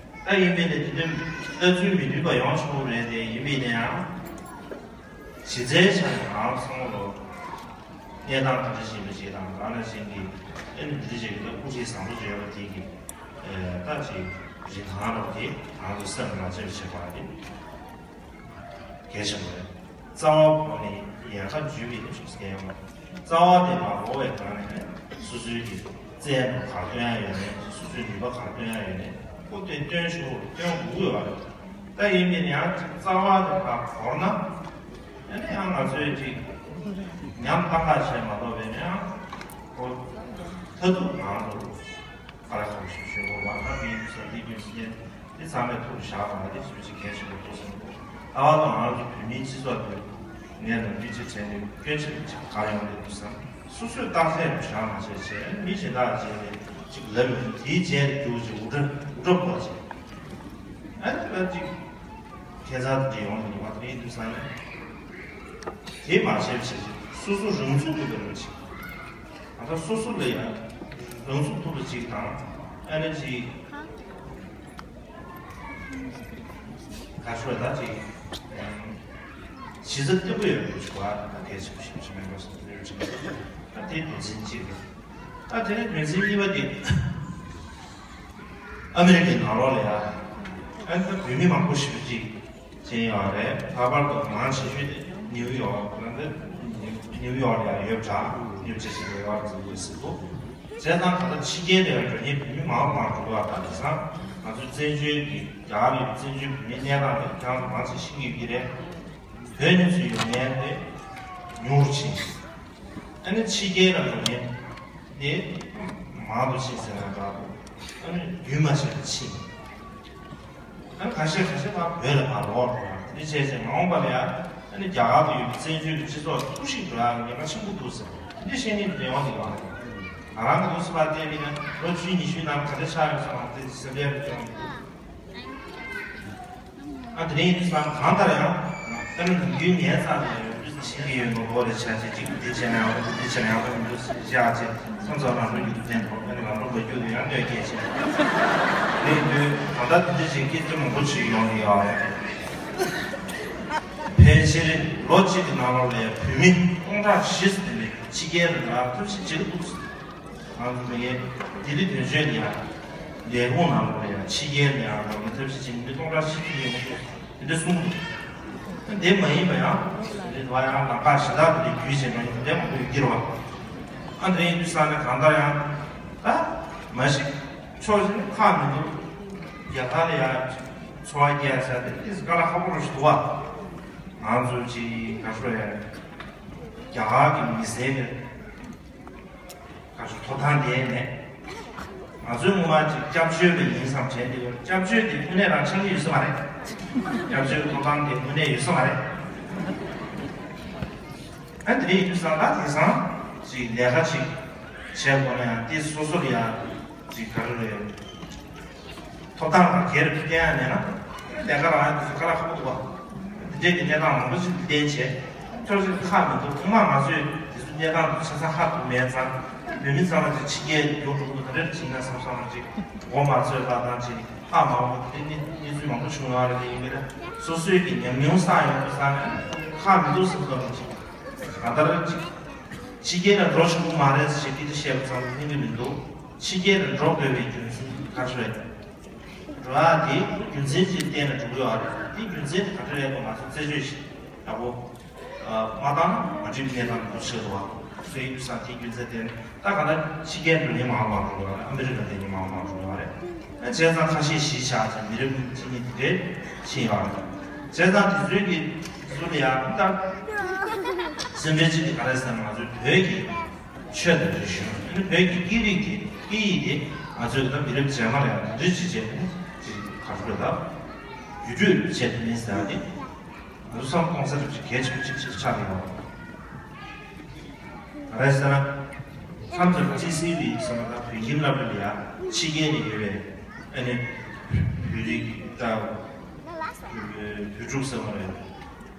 ད་ཡིན་པས་ནས་དེ་དོན་ལྟ་ཚུལ་མི་མཐུན་པ་ཡོང་ཆོག་པ་རེད་དེ། ཡིན་པས་ནའང་གཞི་རྩའི་ཆ་ནས་ང་ཚོ་ཚང་མ་ལོ། གནས་སྟངས་ག་འདྲ་ཞིག་ཡིན་པ་ཞིག་དང་། ག་ནང་བཞིན་གྱི་ཨ་ནི་འདི་འདྲ་ཞིག་གི་ལྟ་སྐུ་ཁྲིད་བཟང་པོ་ཞིག་ཡོད་པ་དེ་གི་ཨེ་ད་ཅིག་རིན་ཐང་རོགས་དེ་ང་ཚོ་སེམས་ལ་ལྕེབ་བྱེད་པ་དེ་གལ་ཆེན་པོ་རེད། རྩ་བ་བོར་ནས་ཡལ་ག་འཇུས་པའི་ནི་ཆུ་སྐྱེལ་བ། རྩ་བ་དེ་མ་བོར་བའི་སྒང་ནས་སོ་སོའི་གི་རྩལ་ནང་ག་རེ་སྟོན་ཡ་ཡོད་ནས་སོ་སོའི་ནུས་པ་ག་རེ་སྟོན་ཡ་ཡོད་ནས་ཁོ་དེ་སྟོན་ཆོག་སྟོན་དགོས་ཡོད་པ་རེད། ད་ཡིན་པས་ན་ཡང་རྩ་བ་དེ་ཕར་བོར་ན། ཨ་ནི་ཡང་ང་ཚོས་ཅིག་ཉམས་ཏག་ཏག་བྱས་མ་གཏོགས་པས་ན་ཡང་ཁོ་མཐར་ཐུག་ང་ཚོ་ཧ་ལས་པ་ཞིག་ཞུ་དགོས་པ་ད་མི་ཡུལ་ས་འདི་རྒྱུ་མཚན་འདི་ཚང་མས་ཐུགས་བཞག་པ་འདི་ཞུ་ཅིག་གལ་ཆེན་པོ་ཐུགས་སེམས་པོ། ད་བར་དུ་ང་ཚོ་བོད་མིའི་སྤྱི་ཚོགས་འདི་ངས་ནམ་རྒྱུན་ཅིག་དྲན་ནས་སྐྱོན་ཆེན་པོ་ཅིག་ག་ཡོང་གི་འདུག་བསམ། སོ་སོས་བརྟག་དཔྱད་བཞག་མ་བྱས་བྱས་མི་གཞན་དག་བྱས་ནས་ཅིག་ལབ་ཡོང་དུས་དེའི་རྗེས་ལ་རྒྱུག་ཅིག་འུར་སྒྲ་འུར་སྒྲ་ཕོག་ཅིག་ཨ་ནི་ཅིག་ཁྱད་མཚར་དེ་འདྲ་ཡོང་གི་འདུག་བ། དེ་ཡིན་དུས་ཙང་ནས་དེ་མ་བྱས་པ་བྱས་ཅིག་སོ་སོ་རང་ཚུགས་ཐུབ་པ་རེད་ཅིག་ང་ཚོ་སོ་སོ་ལ་ཡང་རང་ཚུགས་ཐུབ་པ་ཅིག་དང་། ཨ་ནི་ཅིག་ག་ཤོད་ད་ཅིག་གཞི་རྩ་བརྟན་པོ་ཡོད་པ་ཅིག་བ་ད་གལ་ཆེན་པོ་ཞིག་མེད་པ་སོང་ཡོད་ཅིག་ད་དེ་དོན་ཚན་གཅིག་རེད། ད་དེ་ནས་དོན་ཚན་གཉིས་པ་དེ། ཨ་མི་རི་ཀའི་ནང་ལོགས་ལ་ཡ། ཨ་ནི་ད་བོད་མི་མང་པོ་ཞེ་པོ་ཅིག་ཕྱིན་ཡོད་རེད། ལྷག་པར་དུ་མང་ཆེ་ཤོས་དེ་ནིའུ་ཡོག་ལ་འདི་ནིའུ་ཡོག་ལ་ཡ་ཡོད་པ་འདྲ། ནིའུ་ཇར་སི་ལ་ཡོད་པ་འདྲ་ཟེར་གྱི་འདུག་བྱས་ཙང་ད་ལྟ་ཕྱི་རྒྱལ་ལ་ཡ་འགྲོ་མཁན་བོད་མི་མང་རུ་མང་རུ་འགྲོ་བ་དང་། དེང་སང་ང་ཚོའི་བཙན་བྱོལ་གྱི་རྒྱ་གར་ཡི་བཙན་བྱོལ་བོད་མིའི་གནས་སྟངས་དེ་ཁྱེད་རང་ཚོ་མང་ཆེ་ཤེས་ཀྱི་ཡོད་ཀྱི་རེད། བོད་ནས་ཚུར་ཡོང་མཁན་དེ་ཉུང་རུ་ཕྱིན། ཨ་ནི་ཕྱི་རྒྱལ་ལ་འགྲོ་མཁན་དེ་མང་དུ་ཕྱིན་ཟེར་ན་འདྲ་འདུག་ཨ་ནི་རྒྱུན་མ་ཆད་པར་ཕྱིན། ཨ་ནི་ཁ་ཤས་ཁ་ཤས་ཕར་བོད་ལ་ཕར་ལོག་འགྲོ་ཡ། འདི་བྱས་ཚེ་མ་འོངས་པ་ལ་ཡ་ཨ་ནི་རྒྱ་གར་དུ་ཡོད་པའི་བཙན་བྱོལ་གྱི་སྤྱི་ཚོགས་འཐུས་ཤིག་འགྲོ་ཡ་གི་ཉེན་ཁ་ཆེན་པོ་འདུག་ཟེར། འདི་བཤད་མཁན་དེ་ཡོང་གི་ཡོད་རེད། ང་རང་གི་འདུག་སེ་ཕར་བལྟས་པ་ཡིན་ན་ལོ་བཅུ་ཉི་ཤུའི་ནང་ག་འདྲ་ཆགས་ཡོད་སོང་དེ་སེམས་པའི་རེ་སྐྱོང་གི་འདུག་ཨ་དེ་རིང་ཡིན་དུས་ཙང་གང་ལྟར་ཡང་ཨ་ནི་ནམ་རྒྱུན་ངའི་རྩ་ནས་ཡོད་དུས་བྱེད་ཀྱི་ཡོད་མ་གོ་རེ་བྱ་བྱེད་ཅིག་འདི་བྱས་ན་ཡང་འདུག་འདི་བྱས་ན་ཡང་འདུག་མི་འདུག་ཟེར་བཞག་བྱས་མཚམས་མཚམས་ལམ་འགྲོ་རྒྱུ་དུ་ཕན་ཐོགས། ཨ་ནི་ལམ་འགྲོ་མ་རྒྱུག་དུས་ཡང་གནོད་སྐྱེལ་བྱས། ཡིན་དུས་ད་ལྟ་དེ་འདྲ་ཞིག་སྐད་ཆ་མང་པོ་ཞིག་ཡོང་གི་ཡོད་རེད། ཕལ་ཆེར་ལོ་གཅིག་གི་ནང་ལོགས་ལ་བོད་མི་སྟོང་ཕྲག་བཞི་ཙམ་ལ་ཕྱི་རྒྱལ་ལ་ལྟ་བུ་ཞིག་བྱེད་ཀྱི་འདུག་ང་ཚོ་མི་ངན་ལྡི་ལི་དོན་གཅོད་ལ་ཡང་ལས་ཁུངས་ནང་ལོགས་ལ་ཡང་ཕྱི་རྒྱལ་ལ་ཡང་ལོག་ནས་ཐབས་ཤེས་བྱེད་མི་སྟོང་ཕྲག་བཞི་ཙམ་ཡོང་གི་འདུག་དེ་འདྲ་གསུངས་འདུག་དེ་མ་ཡིན་པ་ཡང་དེ་འདྲ་བ་ཡང་ལམ་ཁ་གཞན་དག་དེ་འདྲ་བརྒྱུད་བྱས་མ་ཡིན་དེ་མང་པོ་ཡོད་ཀྱི་རེད་བ། ཨ་འདྲ་ཡིན་དུས་ས་ནས་གང་ལྟར་ཡང་ད་མ་གཞི་ཕྱོགས་གཅིག་ནས་ཁག་མི་འདུག་རྒྱ་གར་ལ་ཡང་འཚོ་བ་སྐྱེལ་ས་དེ་ཏིས་དཀའ་ལས་ཁག་པོ་རུ་ཞིག་འདུག་བ། ང་ཚོ་ཅིག་ག་ཤོད་ཡ་རྒྱ་གར་གྱི་མི་སེར་གྱི་ག་ཤོད་ཐོབ་ཐང་དེ་མེད། ང་ཚོའི་སྔོན་མ་ཅིག་སྐྱབས་བཅོལ་བ་ཡིན་བསམ་བྱས་འདི་ག་སྐྱབས་བཅོལ་དེ་དངོས་གནས་རང་ཆགས་ཀྱི་ཡོད་ས་མ་རེད། སྐྱབས་བཅོལ་ཐོབ་ཐང་དེ་དངོས་གནས་ཡོད་ས་མ་རེད། ཨ་འདི་རེད་དུས་སང་ད་དེང་སང་ཅིག་ལས་ཀ་ཅིག་བྱས་དགོས་ན་ཡང་དེ་སོ་སོར་ཡང་ཅིག་ག་རེ་རེད། ཐོབ་ཐང་ལ་སྒེར་བསྟན་ཡ་མེད་ན་ལས་ཀ་རང་ཡང་དེ་ཚོ་དཀའ་ལས་ཁག་པོ་འདུག་བ། འདི་འདྲའི་གི་གནས་སྟངས་མང་པོ་ཞིག་གླེང་བྱས་ཁྱོད་ཚོས་ཁག་མི་འདུག་ཐོག་མར་ང་ཚོས་དེ་ཚོ་གནས་སྟངས་དེ་ཆ་ཚང་ཧ་གོ་མེད་ཙང་བོད་མི་ཚང་མ་ཅིག་ཕྱི་རྒྱལ་འགྲོ་འགྲོ་གི་འདུག་ག་རེ་བྱེད་ན་བསམ་བསམ་ཅིག་མགོ་མ་ཚོས་པ་དང་ཅིག་ཧ་མ་གོ་དེ་འདྲའི་གནས་ཚུལ་མང་པོ་བྱུང་ཡོད་རེད། དེ་ཡིན་པས་ན་སོ་སོའི་གི་ཉམས་མྱོང་བསགས་ཡོང་དུས་ཙང་ནས་ཁག་མི་འདུག་བསམ་བསམ་ཅིག་གང་ལྟར་ཅིག་ཕྱི་རྒྱལ་ལ་འགྲོ་ཆོག་གི་མ་རེད་ཟེར་སྐད་ཆ་བཤད་པ་ཙམ་ལ་ཕན་གི་མི་འདུག་ཕྱི་རྒྱལ་ལ་འགྲོ་དགོས་པའི་རྒྱུ་མཚན་ག་རེ་རེད། འགྲོ་ཡག་དེ་རྒྱུ་མཚན་ཅིག་བརྟེན་ནས་འགྲོ་གི་ཡོད་རེད། དེ་རྒྱུ་མཚན་དེ་ག་རེ་རེད་པ་ང་ཚོ་རྩད་གཅོད་ཞིག་ཡག་པོ་མ་བཏང་ན་མ་འགྲིག་པའི་གནས་སྟངས་མང་པོ་ཆགས་འདུག་བ། སོ་ཡིན་དུས་སང་དེ་རྒྱུ་མཚན་བརྟེན་ད་ག་ན་ཕྱི་རྒྱལ་འགྲོ་མཁན་མང་བ་མང་འགྲོ་ཡོད་རེད། ཨ་མི་རི་ཀ་བསྡད་མཁན་མང་བ་མང་འགྲོ་ཡོད་རེད། བྱས་ཙང་ཁ་ཤས་གཞིས་ཆགས་ཙམ་མི་རབས་གཅིག་གཉིས་དེ་འདྲའི་ཕྱིན་ཡོད་རེད། བྱས་ཙང་དེ་ཚོའི་གི་ཚུལ་ལ་ཡང་ད་སེམས་ཁྲལ་གཅིག་དེ་ག་རེ་ཟེར་ན་ང་ཚོའི་བོད་ཀྱི་ཆོས་དང་རིག་གཞུང་ཨ་ནི་བོད་ཀྱི་སྐད་རིགས་དེ་སྐད་ཡིག་དེ་ང་ཚོས་ད་མི་རབས་རྗེས་མ་ལ་ཡང་དེ་འདྲ་ཅིག་བྱས་ནས་ཅིག་ག་ཚོད་ད་བརྒྱུད་སྤྲོད་བྱས་ཐུབ་མིན་ཟེར་ཡ་དེ་ང་ཚོ་བསམ་གཏོང་ས་རིགས་ཅིག་གལ་ཆེན་པོ་ཅིག་ཅིག་ཆགས་ཡོད། ག་རེ་ཟེར་ན་མཚམས་མཚམས་ཅི་སི་ཝི་ཟེར་བ་ད་བོད་ཁྱིམ་སློབ་གྲྭ་ལ་ཡང་ཕྱི་རྒྱལ་ནས་ཡོད་པའི་ཨ་ནི་བོད་རིགས་ད་བོད་ཕྲུག་ཟེར་བ་རེད།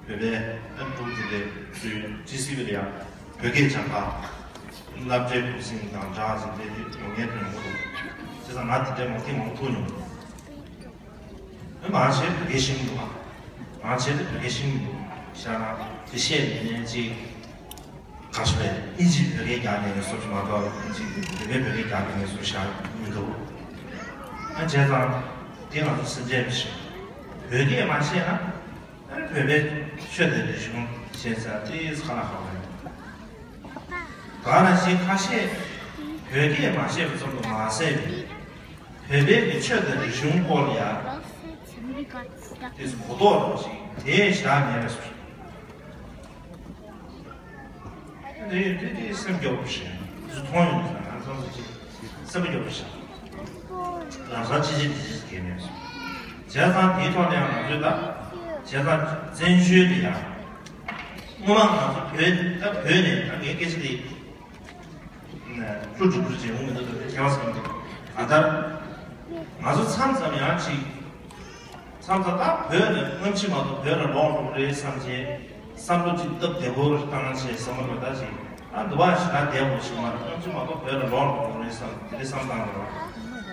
བོད་པའི་ཨ་ཕྲུ་གུ་དེ་འདྲའི་ཚོས་ཅི་སི་ཝི་ལ་ཡང་བོད་སྐད་སྦྱང་ག་སློབ་གྲྭའི་གུང་གསེང་དང་སྦྲགས་ཟིན་པའི་དེ་ཡོང་མཁན་དེ་མང་པོ་འདུག་བྱས་ཙང་ང་དེ་འདྲའི་མང་ཐེངས་མང་པོ་ཐུག་མྱོང་། ཨ་མང་ཆེ་བོད་སྐད་ཤེས་ཀྱི་འདུག་ག་མང་ཆེ་དེ་བོད་སྐད་ཤེས་ཀྱི་འདུག་བྱས་ན་དེ་བཤད་མི་ཉན་ཅིག་ག་ཚོད་རེད། ཨིན་ཇི་བོད་སྐད་རྒྱག་མཁན་ཡོད་སོགས་ཀྱི་མ་གཏོགས་ཨིན་ཇི་བོད་པའི་བོད་སྐད་རྒྱག་མཁན་ཡོད་སོགས་བཞག་མི་འདུག་ཨ་བྱས་ཙང་དེ་ང་ཚོ་སེམས་ཁྲལ་མི་བྱེད། བོད་སྐད་མ་ཤེས་ན་ཨ་ནི་བོད་པའི་ཆོས་དང་རིག་གཞུང་ཤེས་ཚར་ཏེ་ཁ་ལག་ཁ་བ་ཡིན། གང་ན་ཞིག་ཁ་ཤས་བོད་སྐད་མ་ཤེས་པ་ཙམ་དུ་མ་ཟད་པའི་བོད་པའི་གི་ཆོས་དང་རིག་གཞུང་སྐོར་ལ་ཡང་དེ་ཚོ་གོ་རྟོགས་རོགས་ཤིག་དེ་བཞག་མེད་པས་སོ། འདི་འདི་འདི་སེམས་སྐྱོ་པོ་ཞིག་འདི་ཚོ་མཐོང་ཡོང་དུས་ང་ཚོ་ཚོ་ཅིག་སེམས་སྐྱོ་པོ་ཞིག་ལམ་སང་ཅི་བྱེད་འདི་བྱེད་གལ་མེད་སོ། བྱས་ཙང་དེའི་ཐོག་ནས་ང་ཚོས་ད་བྱས་ཙང་བཙན་བྱོལ་དུ་ཡང་སྔོན་མ་ང་ཚོ་བོད་ད་བོད་ནས་ད་ངའི་སྐད་ཆ་དེ་ཀླུ་སྒྲུབ་པར་བྱེད་འོང་མི་འདུག་ད་ཁྱེད་རང་སེམས་ཀྱི་གང་ལྟར་ང་ཚོ་མཚམས་མཚམས་ཡང་ཅིག་མཚམས་མཚམས་ད་བོད་ནས་སྔོན་ཕྱི་མ་གཏོགས་བོད་ལ་ལོག་འགྲོ་གི་རེད་བསམ་བྱས་བསམ་བློ་ཅིག་སྟབས་བདེ་པོ་རེ་བཏང་བྱས་བསམ་བློ་རེ་ད་ཅིག་ཨ་འདི་བ་ཞིག་ད་བསྡད་དགོས་ཞིག་མ་རེད། སྔོན་ཕྱི་མ་གཏོགས་བོད་ལ་ལོག་འགྲོ་གི་རེད་བསམ་དེ་འདྲ་བསམ་བཏང་རེད་བ།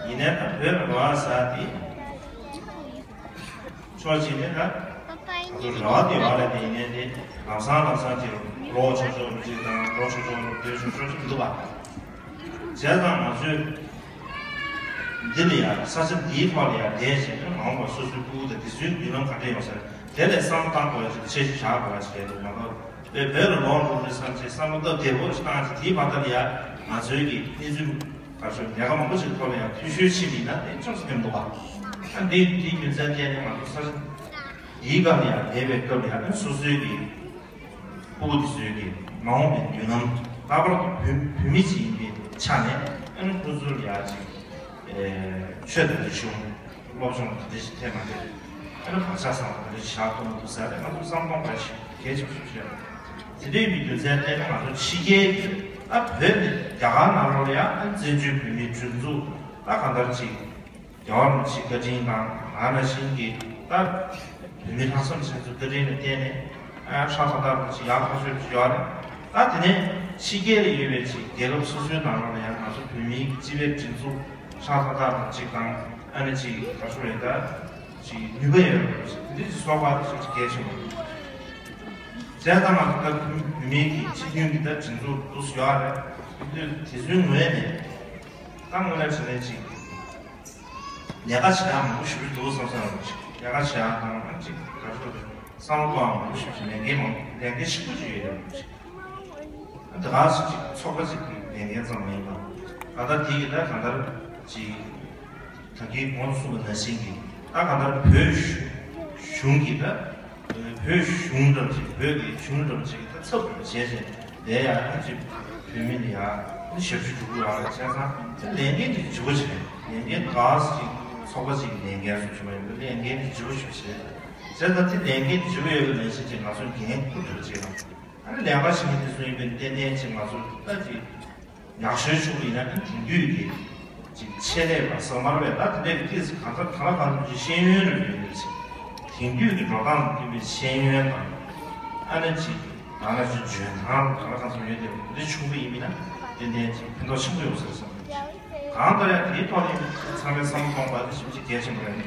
ཡིན་ནའི་ད་བོད་ལ་ལོག་ཡ་ཟེར་ཡ་དེ། ཕྱོགས་གཅིག་ནས་ད་ང་ཚོ་རེ་བ་དེ་ཡོད་རེད། དེ་ཡིན་ནའི་དེ་ལམ་སང་ལམ་སང་ཅིག་ལོག་ཆོག་ཆོག་རུ་ཅིག་དང་ལོག་ཆོག་ཆོག་རུ་སྡོད་ཆོག་ཆོག་ཅིག་མི་འདུག་པ། བྱས་ཙང་ང་ཚོས་འདི་ལ་ཡང་ས་ཆ་འདིའི་ཐོག་ལ་ཡང་བསྡད་བྱས་ནས་མ་འོངས་པ་སོ་སོའི་ཕྲུ་གུ་དང་དེ་ཚོའི་མདུན་ལམ་ག་འདྲ་ཡོང་ས་རེད། དེ་ལ་བསམ་བློ་བཏང་དགོས་ཡ་ཅིག་ཆེ་ཞིག་བཞག་དགོས་ཡ་ཞིག་རེད་འདུག་མ་གཏོགས་དཔེ་བོད་ལ་ལོག་འགྲོ་རེད་བསམ་བྱས་བསམ་བློ་སྟབས་བདེ་པོ་ཞིག་བཏང་བྱས་དེའི་བར་དུ་ལ་ཡང་ང་ཚོའི་གི་གནས་ཚུལ་ག་ཚོད་ལས་ཀ་མང་པོ་ཞིག་ཐོབ་ཡང་འཐུས་ཤོར་ཕྱིན་མིན་ན་དེ་ཅུང་ཟད་ཕན་འདུག་པ། ཨ་འདི་འདིའི་རྒྱུ་མཚན་བརྟེན་ནས་ང་ཚོ་ས་ཆ་འདིའི་སྒང་ལ་ཡང་བསྡད་པའི་སྐབས་ལ་ཡང་སོ་སོའི་གི་ཕྲུ་གུ་དེ་ཚོའི་གི་མ་འོངས་པའི་མདུན་ལམ་ལྷག་པར་དུ་བོད་བོད་མི་ཅིག་ཡིན་པའི་ཆ་ནས་ཨ་ནི་ཁོ་ཚོ་ལ་ཡང་ཅིག་ཆོས་དང་རིག་གཞུང་སློབ་སྦྱོང་དེ་འདྲ་ཞིག་ཐེབས་མ་ཐེབས་ཨ་ནི་བག་ཆགས་བཟང་པོ་དེ་འདྲ་ཞིག་བཞག་ཐུབ་མི་འདུག་ཟེར་ཏེ་ང་ཚོ་བསམ་གཏོང་དགོས་ཞིག་གལ་ཆེན་པོ་ཞིག་རེད། དེ་འདྲའི་མི་རྒྱུ་མཚན་བརྟེན་ནས་ང་ཚོ་ཕྱི་རྒྱལ་གྱི་ད་བོད་ནས་རྒྱ་གར་ནང་ལོགས་ལ་ཡང་ཨ་བཙན་བྱོལ་བོད་མིའི་སྒྲིག་འཛུགས་ད་གང་ལྟར་ཅིག་རྒྱལ་བ་རིན་པོ་ཆེའི་བཀའ་དྲིན་དང་ང་ནང་བཞིན་གྱི་ད་བོད་མི་ལྷག་བསམ་ཅན་ཚོའི་བཀའ་དྲིན་ལ་བརྟེན་ནས་ཨ་ཧྲ་ཐག་ཐག་རིན་པོ་ཆེ་ཡག་ཐག་ཆོད་ཅིག་ཡོད་རེད། ད་དེ་ནས་ཕྱི་རྒྱལ་ལ་ཡོད་པའི་ཅིག་རྒྱལ་ཁབ་སོ་སོའི་ནང་ལོགས་ལ་ཡང་ང་ཚོ་བོད་མིའི་སྤྱི་པའི་སྒྲིག་འཛུགས་ཧྲ་ཐག་ཐག་རིན་པོ་ཆེ་དང་། ཨ་ནི་ཅིག་ག་ཚོད་རེད་ད། ཅིག་ནུས་པ་ཡོད་པ་ཞིག་འདི་ཅིག་གསོག་པ་དེ་ཅིག་གལ་ཆེན་པོ་རེད། བྱས་ཙང་ང་ཚོ་ད་བོད་མི་གི་སྤྱི་མཐུན་གྱི་ད་སྒྲིག་འཛུགས་འདུག་སེ་ཡོད་རེད། འདི་དེ་ཚོའི་ངོས་ནས་ད་དངོས་གནས་བྱས་ན་ཅིག་ལས་ཀ་བྱེད་ཡག་མང་པོ་ཞེ་པོ་འདུག་བསམ་བསམ་རེད། ཅིག་ལས་ཀ་བྱེད་ཡག་དང་ཅིག་ག་ཚོད་རེད། བསམ་བློ་གཏོང་ཡག་མང་པོ་ཞེ་པོ་ཅིག་ལས་འགན་མང་ལས་འགན་ཆེན་པོ་ཅིག་ཡོད་རེད། ཅིག་ད་ག་སེ་ཅིག་ཚོགས་པ་ཅིག་གི་ལས་འགན་ཙམ་མ་ཡིན་པ། ད་ལྟ་དེ་ཡི་ད་གང་ལྟར་ཅིག་ད་གིན་གོང་དུ་གསུངས་པ་ནང་བཞིན་གྱི་ད་གང་ལྟར་བོད་གཞུང་གི་ད་བོད་གཞུང་འདྲ་པོ་ཅིག་བོད་ཀྱི་གཞུང་འདྲ་པོ་ཅིག་གི་ད་ཚབ་ཏུ་བྱས་བྱས་བསྡད་ཡག་ཅིག་བོད་མི་ལ་ཡག་ཞབས་ཞུ་སྒྲུབ་དགོས་ཡག་བྱས་ཙང་ད་ལས་འགན་དེ་ལྗིད་པོ་ཆེ། ལས་འགན་ད་ག་སེ་ཅིག་ཚོགས་པ་ཅིག་གི་ལས་འགན་སོགས་ཞུ་བ་ཡིན་ན་ལས་འགན་དེ་ལྗིད་པོ་ཞེ་པོ་ཅིག་རེད། བྱས་ཙང་དེ་ལས་འགན་ལྗིད་པོ་ཡོད་པའི་ནང་བཞིན་ཅིག་ང་ཚོས་འགན་འཁུར་ཐུབ་པ་ཅིག་དང་། ཨ་ནི་ལས་ཀ་བྱེད་མཁན་དེ་ཚོ་ཡིན་པའི་ཏན་ཏན་ཅིག་ང་ཚོ་ད་ཅིག་ཡག་ཤོས་ཆུག་པ་ཡིན་ན་ཨ་ནི་དེང་དུས་ཀྱི་ཅིག་ཆེད་ལས་པ་ཟ་མར་བས་ད་དེ་འདྲ་གི་ཏིས་གང་ལྟར་གང་ལ་གང་འཚམ་ཅིག་ཤེས་ཡོན་རེ་ཡོད་རེད་ཅིག་དེང་དུས་ཀྱི་འགྲོ་སྟངས་ཀྱི་ཤེས་ཡོན་དང་ཨ་ནི་ཅིག་ད་ལ་ཅིག་འཇོན་ཐང་གང་ལ་གང་འཚམ་ཡོད་དེ་འདི་ཆུང་པ་ཡིན་མིན་ན་ཏན་ཏན་ཅིག་ཕན་ཐོགས་ཆེན་པོ་ཡོང་ས་རེད་བསམ་གྱི། གང་ལྟར་ཡང་དེའི་ཐོག་ནས་ཚང་མས་བསམ་བློ་གཏོང་དགོས་པ་དེ་ཞིབ་ཅིག་གལ་ཆེན་པོ་རེད།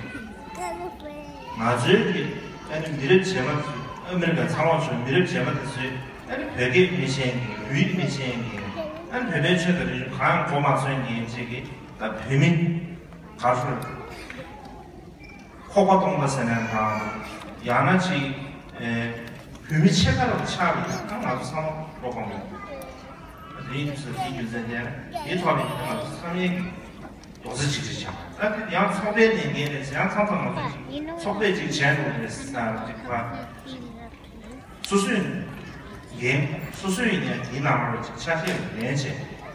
ང་ཚོའི་གི་ཨ་ནི་མི་རབས་རྗེས་མ་ཚོས་ཨ་མི་རི་ཀ་ཚང་མ་ཚོའི་མི་རབས་རྗེས་མ་དེ་ཚོས་ཨ་ནི་བོད་སྐད་མི་ཤེས་མཁན་བོད་ཡིག་མི་ཤེས་མཁན་ཨ་ནི་བོད་པའི་ཆོས་དང་རིག་གཞུང་གང་ཡང་གོ་མ་ཚོད་མཁན་ཅིག་གིས་ད་བོད་མི་ག་ཚོད་ཁོག་པ་སྟོང་པ་ཟེར་ནས་དང་ཡང་ན་ཅིག་ཨེ་བོད་མི་ཕྱེད་ཀ་རུ་ཆགས་པའི་ད་ང་ཚོ་ཚང་མ་བློ་ཕམ་ཡོད། དེ་ཡིན་དུས་ས་དེའི་རྒྱུ་མཚན་དེ་དེའི་ཐོག་ནས་ང་ཚོ་ཚང་མས་རྡོག་རྩ་གཅིག་སྒྲིལ་བྱས། ད་དེ་ཡང་ཚོགས་པའི་ལས་འགན་རེད། ཡང་མཚམས་མཚམས་ང་ཚོ་ཚོགས་པས་ཅིག་བྱས་འགྲོ་རེད་ཟེར་ཅིག་པ། སོ་སོས་འགན་སོ་སོས་ཡིན་ཡང་དེའི་ནང་ལ་ཅིག་ཆ་ཤས་ལེན་བྱས་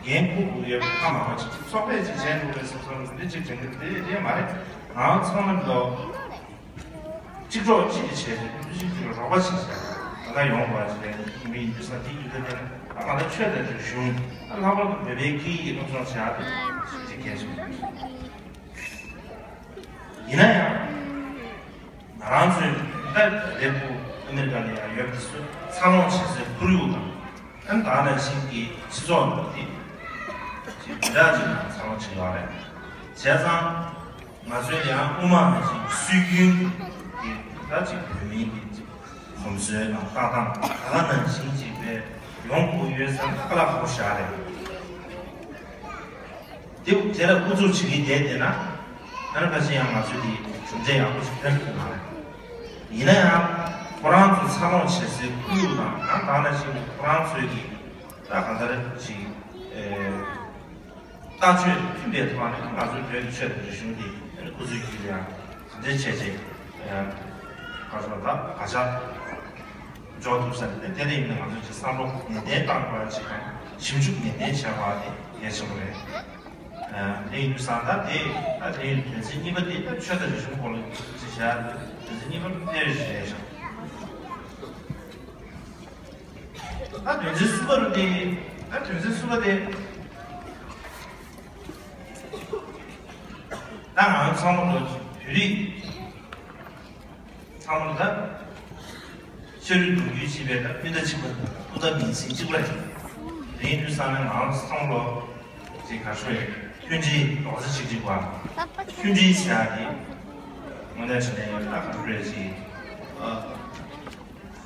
འགན་འཁུར་དགོས་ཡོད་པ་ཁ་མ་བ་ཅིག་ཚོགས་པས་ཅིག་བྱས་འགྲོ་རེད་ཟེར་སོང་རེད། ཅིག་དྲན་གི་དེ་དེ་མ་རེད། ང་ཚང་མ་འགྲོ། གཅིག་གྲོགས་གཅིག་གིས་བྱས་ཏེ་ཕུན་སུམ་ཚོགས་པའི་རོགས་པ་བྱེད་བྱས་ད་ལྟ་ཡོང་བ་ཞིག་ལས་མི་ཡིན་དུས་ས་དེའི་རྒྱུ་མཚན་དེ་ནི་ད་ང་ཚོ་ཆོས་དང་རིག་གཞུང་ད་ལྷག་པར་དུ་བོད་པའི་སྐད་ཡིག་སློབ་སྦྱོང་བྱེད་ཡག་དེ་ཞེ་གལ་ཆེན་པོ་རེད། ཡིན་ན་ཡང་ང་རང་ཚོའི་ད་ལས་ཁུངས་ཨ་མི་རི་ཀ་ལ་ཡང་ཡོད་པ་དེ་ཚོ་འཚར་ལོངས་བྱེད་སའི་ཁོར་ཡུག་དང་ཨ་ནི་ད་ནང་བཞིན་གྱི་སྤྱི་ཚོགས་འདི་ཅིག་དེ་འདྲ་ཅིག་ནང་འཚར་ལོངས་བྱེད་ཀྱི་ཡོད་རེད། བྱས་ཙང་ང་ཚོའི་ཡང་དབུ་མ་ནང་བཞིན་སྲོལ་རྒྱུན་གྱི་ད་ཅིག་བོད་མིའི་གི་ཅིག་གོམས་སྲོལ་དང་ལྟ་སྟངས་ད་ག་ནང་བཞིན་ཅིག་པའི་ཡོང་དགོས་ཡོད་ཟེར་ན་ཧ་ལས་པ་ཞིག་རེད། དེ་དེ་ལ་ཨུ་ཚུགས་བྱེད་ཀྱི་བསྡད་བསྡད་ན་ཨ་ནི་ཕལ་ཆེར་ཡང་ང་ཚོས་དེ་གྲུབ་འབྲས་ཡག་པོ་ཞིག་ཐོན་ཐུབ་མ་རེད། ཡིན་ན་ཡང་ཁོ་རང་ཚོ་འཚར་ལོངས་བྱེད་སའི་ཁོར་ཡུག་དང་ཡང་ད་ནང་བཞིན་ཁོ་རང་ཚོའི་གི་ད་གང་ལྟར་ཅིག་ཨེ། ལྟ་སྤྱོད་མཐུན་པའི་ཐོག་ནས་ང་ཚོའི་བོད་ཀྱི་ཆོས་དང་རིག་གཞུང་འདི་ཁོ་ཚོའི་རྒྱུད་ལ་ཡང་ག་འདྲ་བྱས་བྱས་ག་ཚོད་ད་ག་ཆ་འཇོག་ཐུབ་ས་རེད། དེ་ནས་ཡིན་ན་ང་ཚོས་ཀྱི་བསམ་བློ་ནན་ཏན་བཏང་དགོས་ཡ་ཅིག་དང་ཞིབ་འཇུག་ནན་ཏན་བྱས་པ་དེ་གལ་ཆེན་པོ་རེད། དེ་ཡིན་དུས་ཙང་ད་དེ་ད་དེ་ཡིན་དོན་ཚན་གཉིས་པ་དེ་ད་ཆོས་དང་རིག་གཞུང་སྐོར་ལ་ཅིག་བྱས་དོན་ཚན་གཉིས་པ་དེ་རེད་བྱས་ཤག་ད་དོན་ཚན་གསུམ་པ་རུ་དེ་ད་དོན་ཚན་གསུམ་པ་དེ་ད་ང་ཚང་མ་ལོ་བོད་རིགས་ཚང་མ་ལ་ད་ཤ་རུས་གདུང་རྒྱུད་གཅིག་པའི་ད་སྤུན་ཟླ་གཅིག་པ་དང་སྤུན་ཟླ་མིང་སྲིང་གཅིག་པ་རེད། དེ་ཡིན་དུས་ཙང་ནས་ང་ཚང་མ་ལོ་ཅིག་ག་ཚོད་མཐུན་སྒྲིལ་རྡོག་རྩ་གཅིག་སྒྲིལ་བ་མཐུན་སྒྲིལ་ཟེར་ཡ་དེ་དངོས་གནས་བྱས་ན་ཡང་ད་ག་ཚོད་རེད་ཅིག་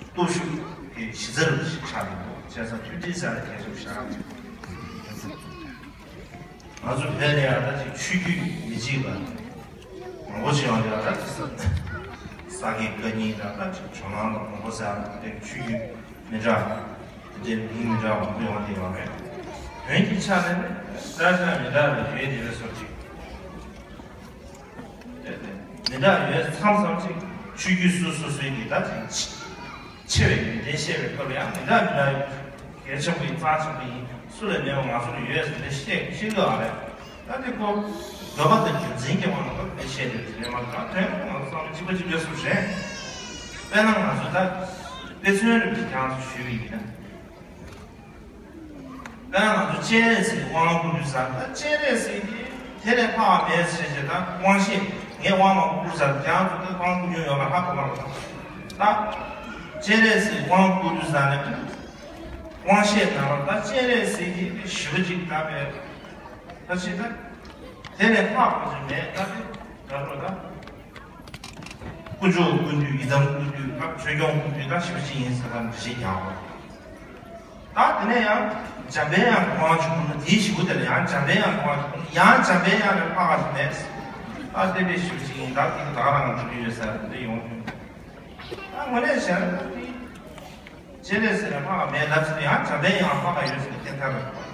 སྟོབས་ཤུགས་ཀྱི་གཞི་རྩ་རུ་ཞིག་ཆགས་ཡོད། བྱས་ཙང་མཐུན་སྒྲིལ་ཟེར་ཡ་གལ་ཆེན་པོ་ཞིག་ཆགས་ཡོད། ང་ཚོ་བོད་ལ་ཡང་ད་ཅིག་ཆོས་བརྒྱུད་མི་གཅིག་པ་མང་པོ་ཅིག་ཡོང་བསྡད་ཡོད། ད་ཅིག་ས་ས་དགེ་བཀའ་རྙིང་དང་ད་ཅིག་ཇོ་ནང་དང་མང་པོ་ཟེར་ཡ་དེ་ཆོས་བརྒྱུད་མི་འདྲ་དེ་འདྲའི་མིང་མི་འདྲ་མང་པོ་ཡོང་བསྡད་ཡོད་རེད། དོན་གྱི་ཆ་ནས་ནི་འདྲ་ཆགས་མི་འདྲ་རེ་ཡོད་དེ་བས་སོགས་ཅིག་མི་འདྲ་ཡོད་མཚམས་མཚམས་ཅིག་ཆོས་བརྒྱུད་སོ་སོ་སོའི་གི་ད་ཅིག་ཆེ་བའི་ཡོན་ཏན་བཤད་པའི་སྐབས་ལ་ཡང་མི་འདྲ་མི་འདྲ་གལ་ཆེན་པོ་ཡིན། རྩ་ཆེན་པོ་ཡིན། སུ་ལ་མེད་པ་ང་ཚོ་ལ་ཡོད་ཟེར་ནས་བཤད་ཤེས་དགོས་པ་རེད། ད་དེ་ཁོ་དགོས་པ་དང་རྒྱུ་མཚན་གྱི་དབང་ལ་ཁོ་དེ་བཤད་དགོས་ཟེར་ནས་མ་གཏོགས་དོན་ང་ཚོ་ཚང་མ་གཅིག་པ་གཅིག་པའི་སུ་རེད། དཔེར་ན་ང་ཚོ་ད་དཔེ་མཚོན་རེ་ཅིག་ཀྱང་ཞུས་པ་ཡིན་ན། ད་ང་ཚོ་སྤྱན་རས་གཟིགས་དབང་བསྐུར་དུས་ཙང་ད་སྤྱན་རས་གཟིགས་ཀྱིས་དེ་ལས་ལྷག་མེད་ཟེར་བྱས་ད་དབང་ཤེས་ངས་དབང་མ་བསྐུར་ཙང་ཁྱེད་རང་ཚོ་ད་དབང་བསྐུར་མྱོང་ཡོད་པ་ཧ་གོ་མ་རེད། ད་སྤྱན་རས་གཟིགས་དབང་བསྐུར་དུས་ཙང་ནས་དབང་ཤེས་ནང་ལ་ད་སྤྱན་རས་གཟིགས་ཀྱིས་ཞི་བ་ཅིག་ད་བས་ད་ཅི་ད་དེ་ལས་ལྷག་པ་ཅིག་མེད་ད་དེ། ད་རུང་ད། དཀོན་མཆོག་ཀུན་འདུས་ཡི་དམ་ཀུན་འདུས་ད་ཆོས་སྐྱོང་ཀུན་འདུས་ད་ཞེ་པོ་ཅིག་ཡིན་ཟེར་ལ་འགྲེལ་བཤད་རྒྱག་དགོས། ད་དེ་ནས་ཡང་འཇམ་པའི་དབྱངས་གོ་འཕང་ཆེན་པོ་ན་དེའི་ཞིག་པོ་དེ་ལ་ཡང་འཇམ་པའི་དབྱངས་གོ་འཕང་ཆེན་པོ་ཡང་འཇམ་པའི་དབྱངས་ལས་ལྷག་པ་ཞིག་མེད། ད་བསྟན་པའི་ཞེ་པོ་ཅིག་ཡིན་ད་དེ་ག་ད་ག་རང་འགྲོ་གི་ཡོད་ཟེར་འདི་ཡོང་དུས། ད་དངོས་གནས་བྱས་ན་ད་དེ། སྤྱན་རས་གཟིགས་ལས་ལྷག་མེད་ལབ་ཟེར་ཡང་འཇམ་པའི་དབྱངས་ལྷག་ཡོད་ཟེར་བསྟན་ཐབས་རེད།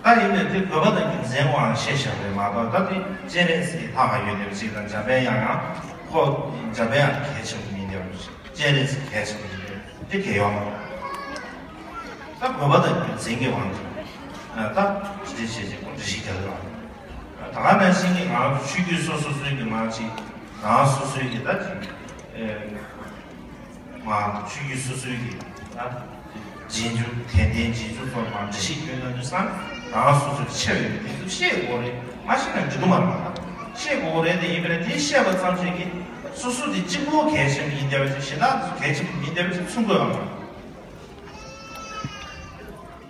ད་ཡིན་ནའི་དེ་དགོས་པ་དང་རྒྱུ་མཚན་དབང་བཤད་བཞག་པ་རེད་མ་གཏོགས་ད་དེ་སྤྱན་རས་གཟིགས་ལྷག་ཡོད་དེ་ཅིག་དང་འཇམ་པའི་དབྱངས་ཡང་ཁོ་འཇམ་པའི་དབྱངས་གལ་ཆེན་པོ་ཡིན་དེ་སྤྱན་རས་གཟིགས་གལ་ཆེན་པོ་ཡིན་དེ་དེ་གལ་ཡོད་མ་རེད། ད་དགོས་པ་དང་རྒྱུ་མཚན་གྱི་དབང་གིས་ད་དེ་བྱས་བྱས་ཁོ་འགྲེལ་བཤད་རྒྱག་གི་རེད། ད་ག་ནང་བཞིན་གྱི་ང་ཆོས་བརྒྱུད་སོ་སོ་སོའི་གི་མ་ཅིག་ང་སོ་སོའི་གི་ད་ཅིག་མ་ཆོས་བརྒྱུད་སོ་སོའི་གི་ད་རྗེས་འཇུག་དད་ལྡན་རྗེས་འཇུག་ཚོར་མ་འདྲ་ཞིག་ཡོད་ན་དུས་སང་རང་སོ་སོའི་ཆེ་བའི་དེ་ཚོ་ཤེས་དགོས་རེད། མ་ཤེས་ན་འགྲིག་གི་མ་རེད། ཤེས་དགོས་རེད་དེ་ཡིན་པས་ན་དེ་ཤེས་པ་ཙམ་ཞིག་གིས་སོ་སོ་དེ་གཅིག་པོ་གལ་ཆེན་པོ་ཡིན་བསྡད་པ་ཞིག་གཞན་དག་དེ་ཚོ་གལ་ཆེན་པོ་མིན་བསྡད་པ་ཞིག་མཚོན་དགོས་པ་མ་རེད།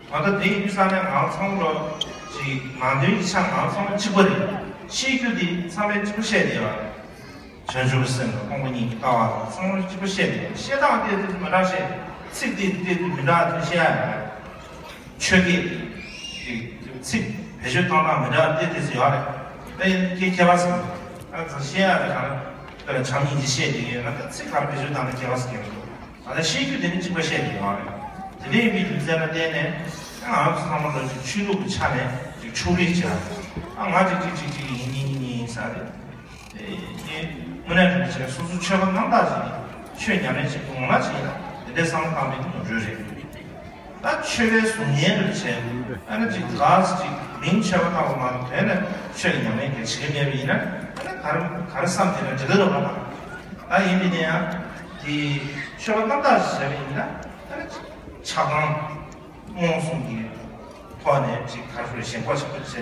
ང་ད་དེ་ཡིན་དུས་ས་ནས་ང་ཚང་མ་ཅིག་ནང་དོན་གྱི་ཆ་ང་ཚང་མ་གཅིག་པ་རེད། ཤེས་རྒྱུ་དེ་ཚང་མས་གཅིག་པ་བཤད་དེ་ཡོད་རེད། བྱང་ཆུབ་སེམས་དང་ཕུང་པོ་གཉིས་ཀྱི་ལྟ་བ་དང་ཚང་མ་གཅིག་པ་བཤད་དེ་ཡོད། བཤད་སྟངས་དེ་དེ་མི་འདྲ་བཤད། ཚིག་དེ་དེ་དེ་མི་འདྲ་དེ་བཤད་ཡ་ཡོད་རེད། ཆོས་སྐད་ཀྱི་ཚིག་བེད་སྤྱོད་གཏོང་སྟངས་མི་འདྲ་དེ་དེ་ཚོ་ཡོད་རེད། དེ་ཡིན་ཁྱད་ཁྱད་པར་ཟེར་ཨ་ཚ་བཤད་ཡ་དེ་གང་དེ་ལ་བྱམས་སྙིང་རྗེ་བཤད་དེ་ཡོད་ན་ད་ཚིག་ག་རེ་བེད་སྤྱོད་བཏང་ན་ཁྱད་པར་ཟེར་གྱི་མི་འདུག་ང་ཚོ་ཤེས་རྒྱུ་དེ་ནི་གཅིག་པ་བཤད་ཀྱི་ཡོད་རེད། དེ་འདྲ་ཡིན་པའི་རྒྱུ་མཚན་ལ་བརྟེན་ནས་ང་ཚོ་ཚང་མ་ལ་ཅིག་ཆོས་ལུགས་ཀྱི་ཆ་ནས་ཅིག་ཕྱོགས་རིས་བྱས། ཨ་ང་ཅིག་ཅིག་ཅིག་ཅིག་ཡིན་ཡིན་ཡིན་ཡིན་ཟེར་རེད། དེ་དངོས་གནས་རིན་པོ་ཆེ་སོ་སོ་ཆོས་པ་རྣམ་དག་ཅིག་ཆོས་ཉམས་ལེན་བྱེད་དགོས་ངོ་མ་ཅིག་ཡིན་ན་དེ་འདྲའི་བསམ་བློ་བཏང་པའི་ནོར་འཁྲུལ་རེད། ད་ཆོས་པའི་གཟུགས་བརྙན་རིན་པོ་ཆེ་ཨ་ནི་ཅིག་ག་ཅིག་མིང་ཆོས་པ་བཏགས་པ་མ་གཏོགས་དོན་ནས་ཆོས་ཀྱི་ཉམས་ལེན་གྱི་བྱེད་ཀྱི་མེད་པ་ཡིན་ན་ཨ་ནི་ག་རེ་ག་རེ་བསམ་བསྡད་ན་འགྲིག་གི་རེད་པ། ད་ཡིན་པ་ཡིན་ན་ཡང་དེ་ཆོས་པ་རྣམ་དག་ཅིག་བྱས་པ་ཡིན་ན་ཨ་ནི་ཆགས་སྡང་རྨོངས་གསུམ་གྱི་ཐོག་ནས་ཅིག་ག་རེ་ཞེན་ཁོག་ཆེན་པོ་བྱས་ཏེ་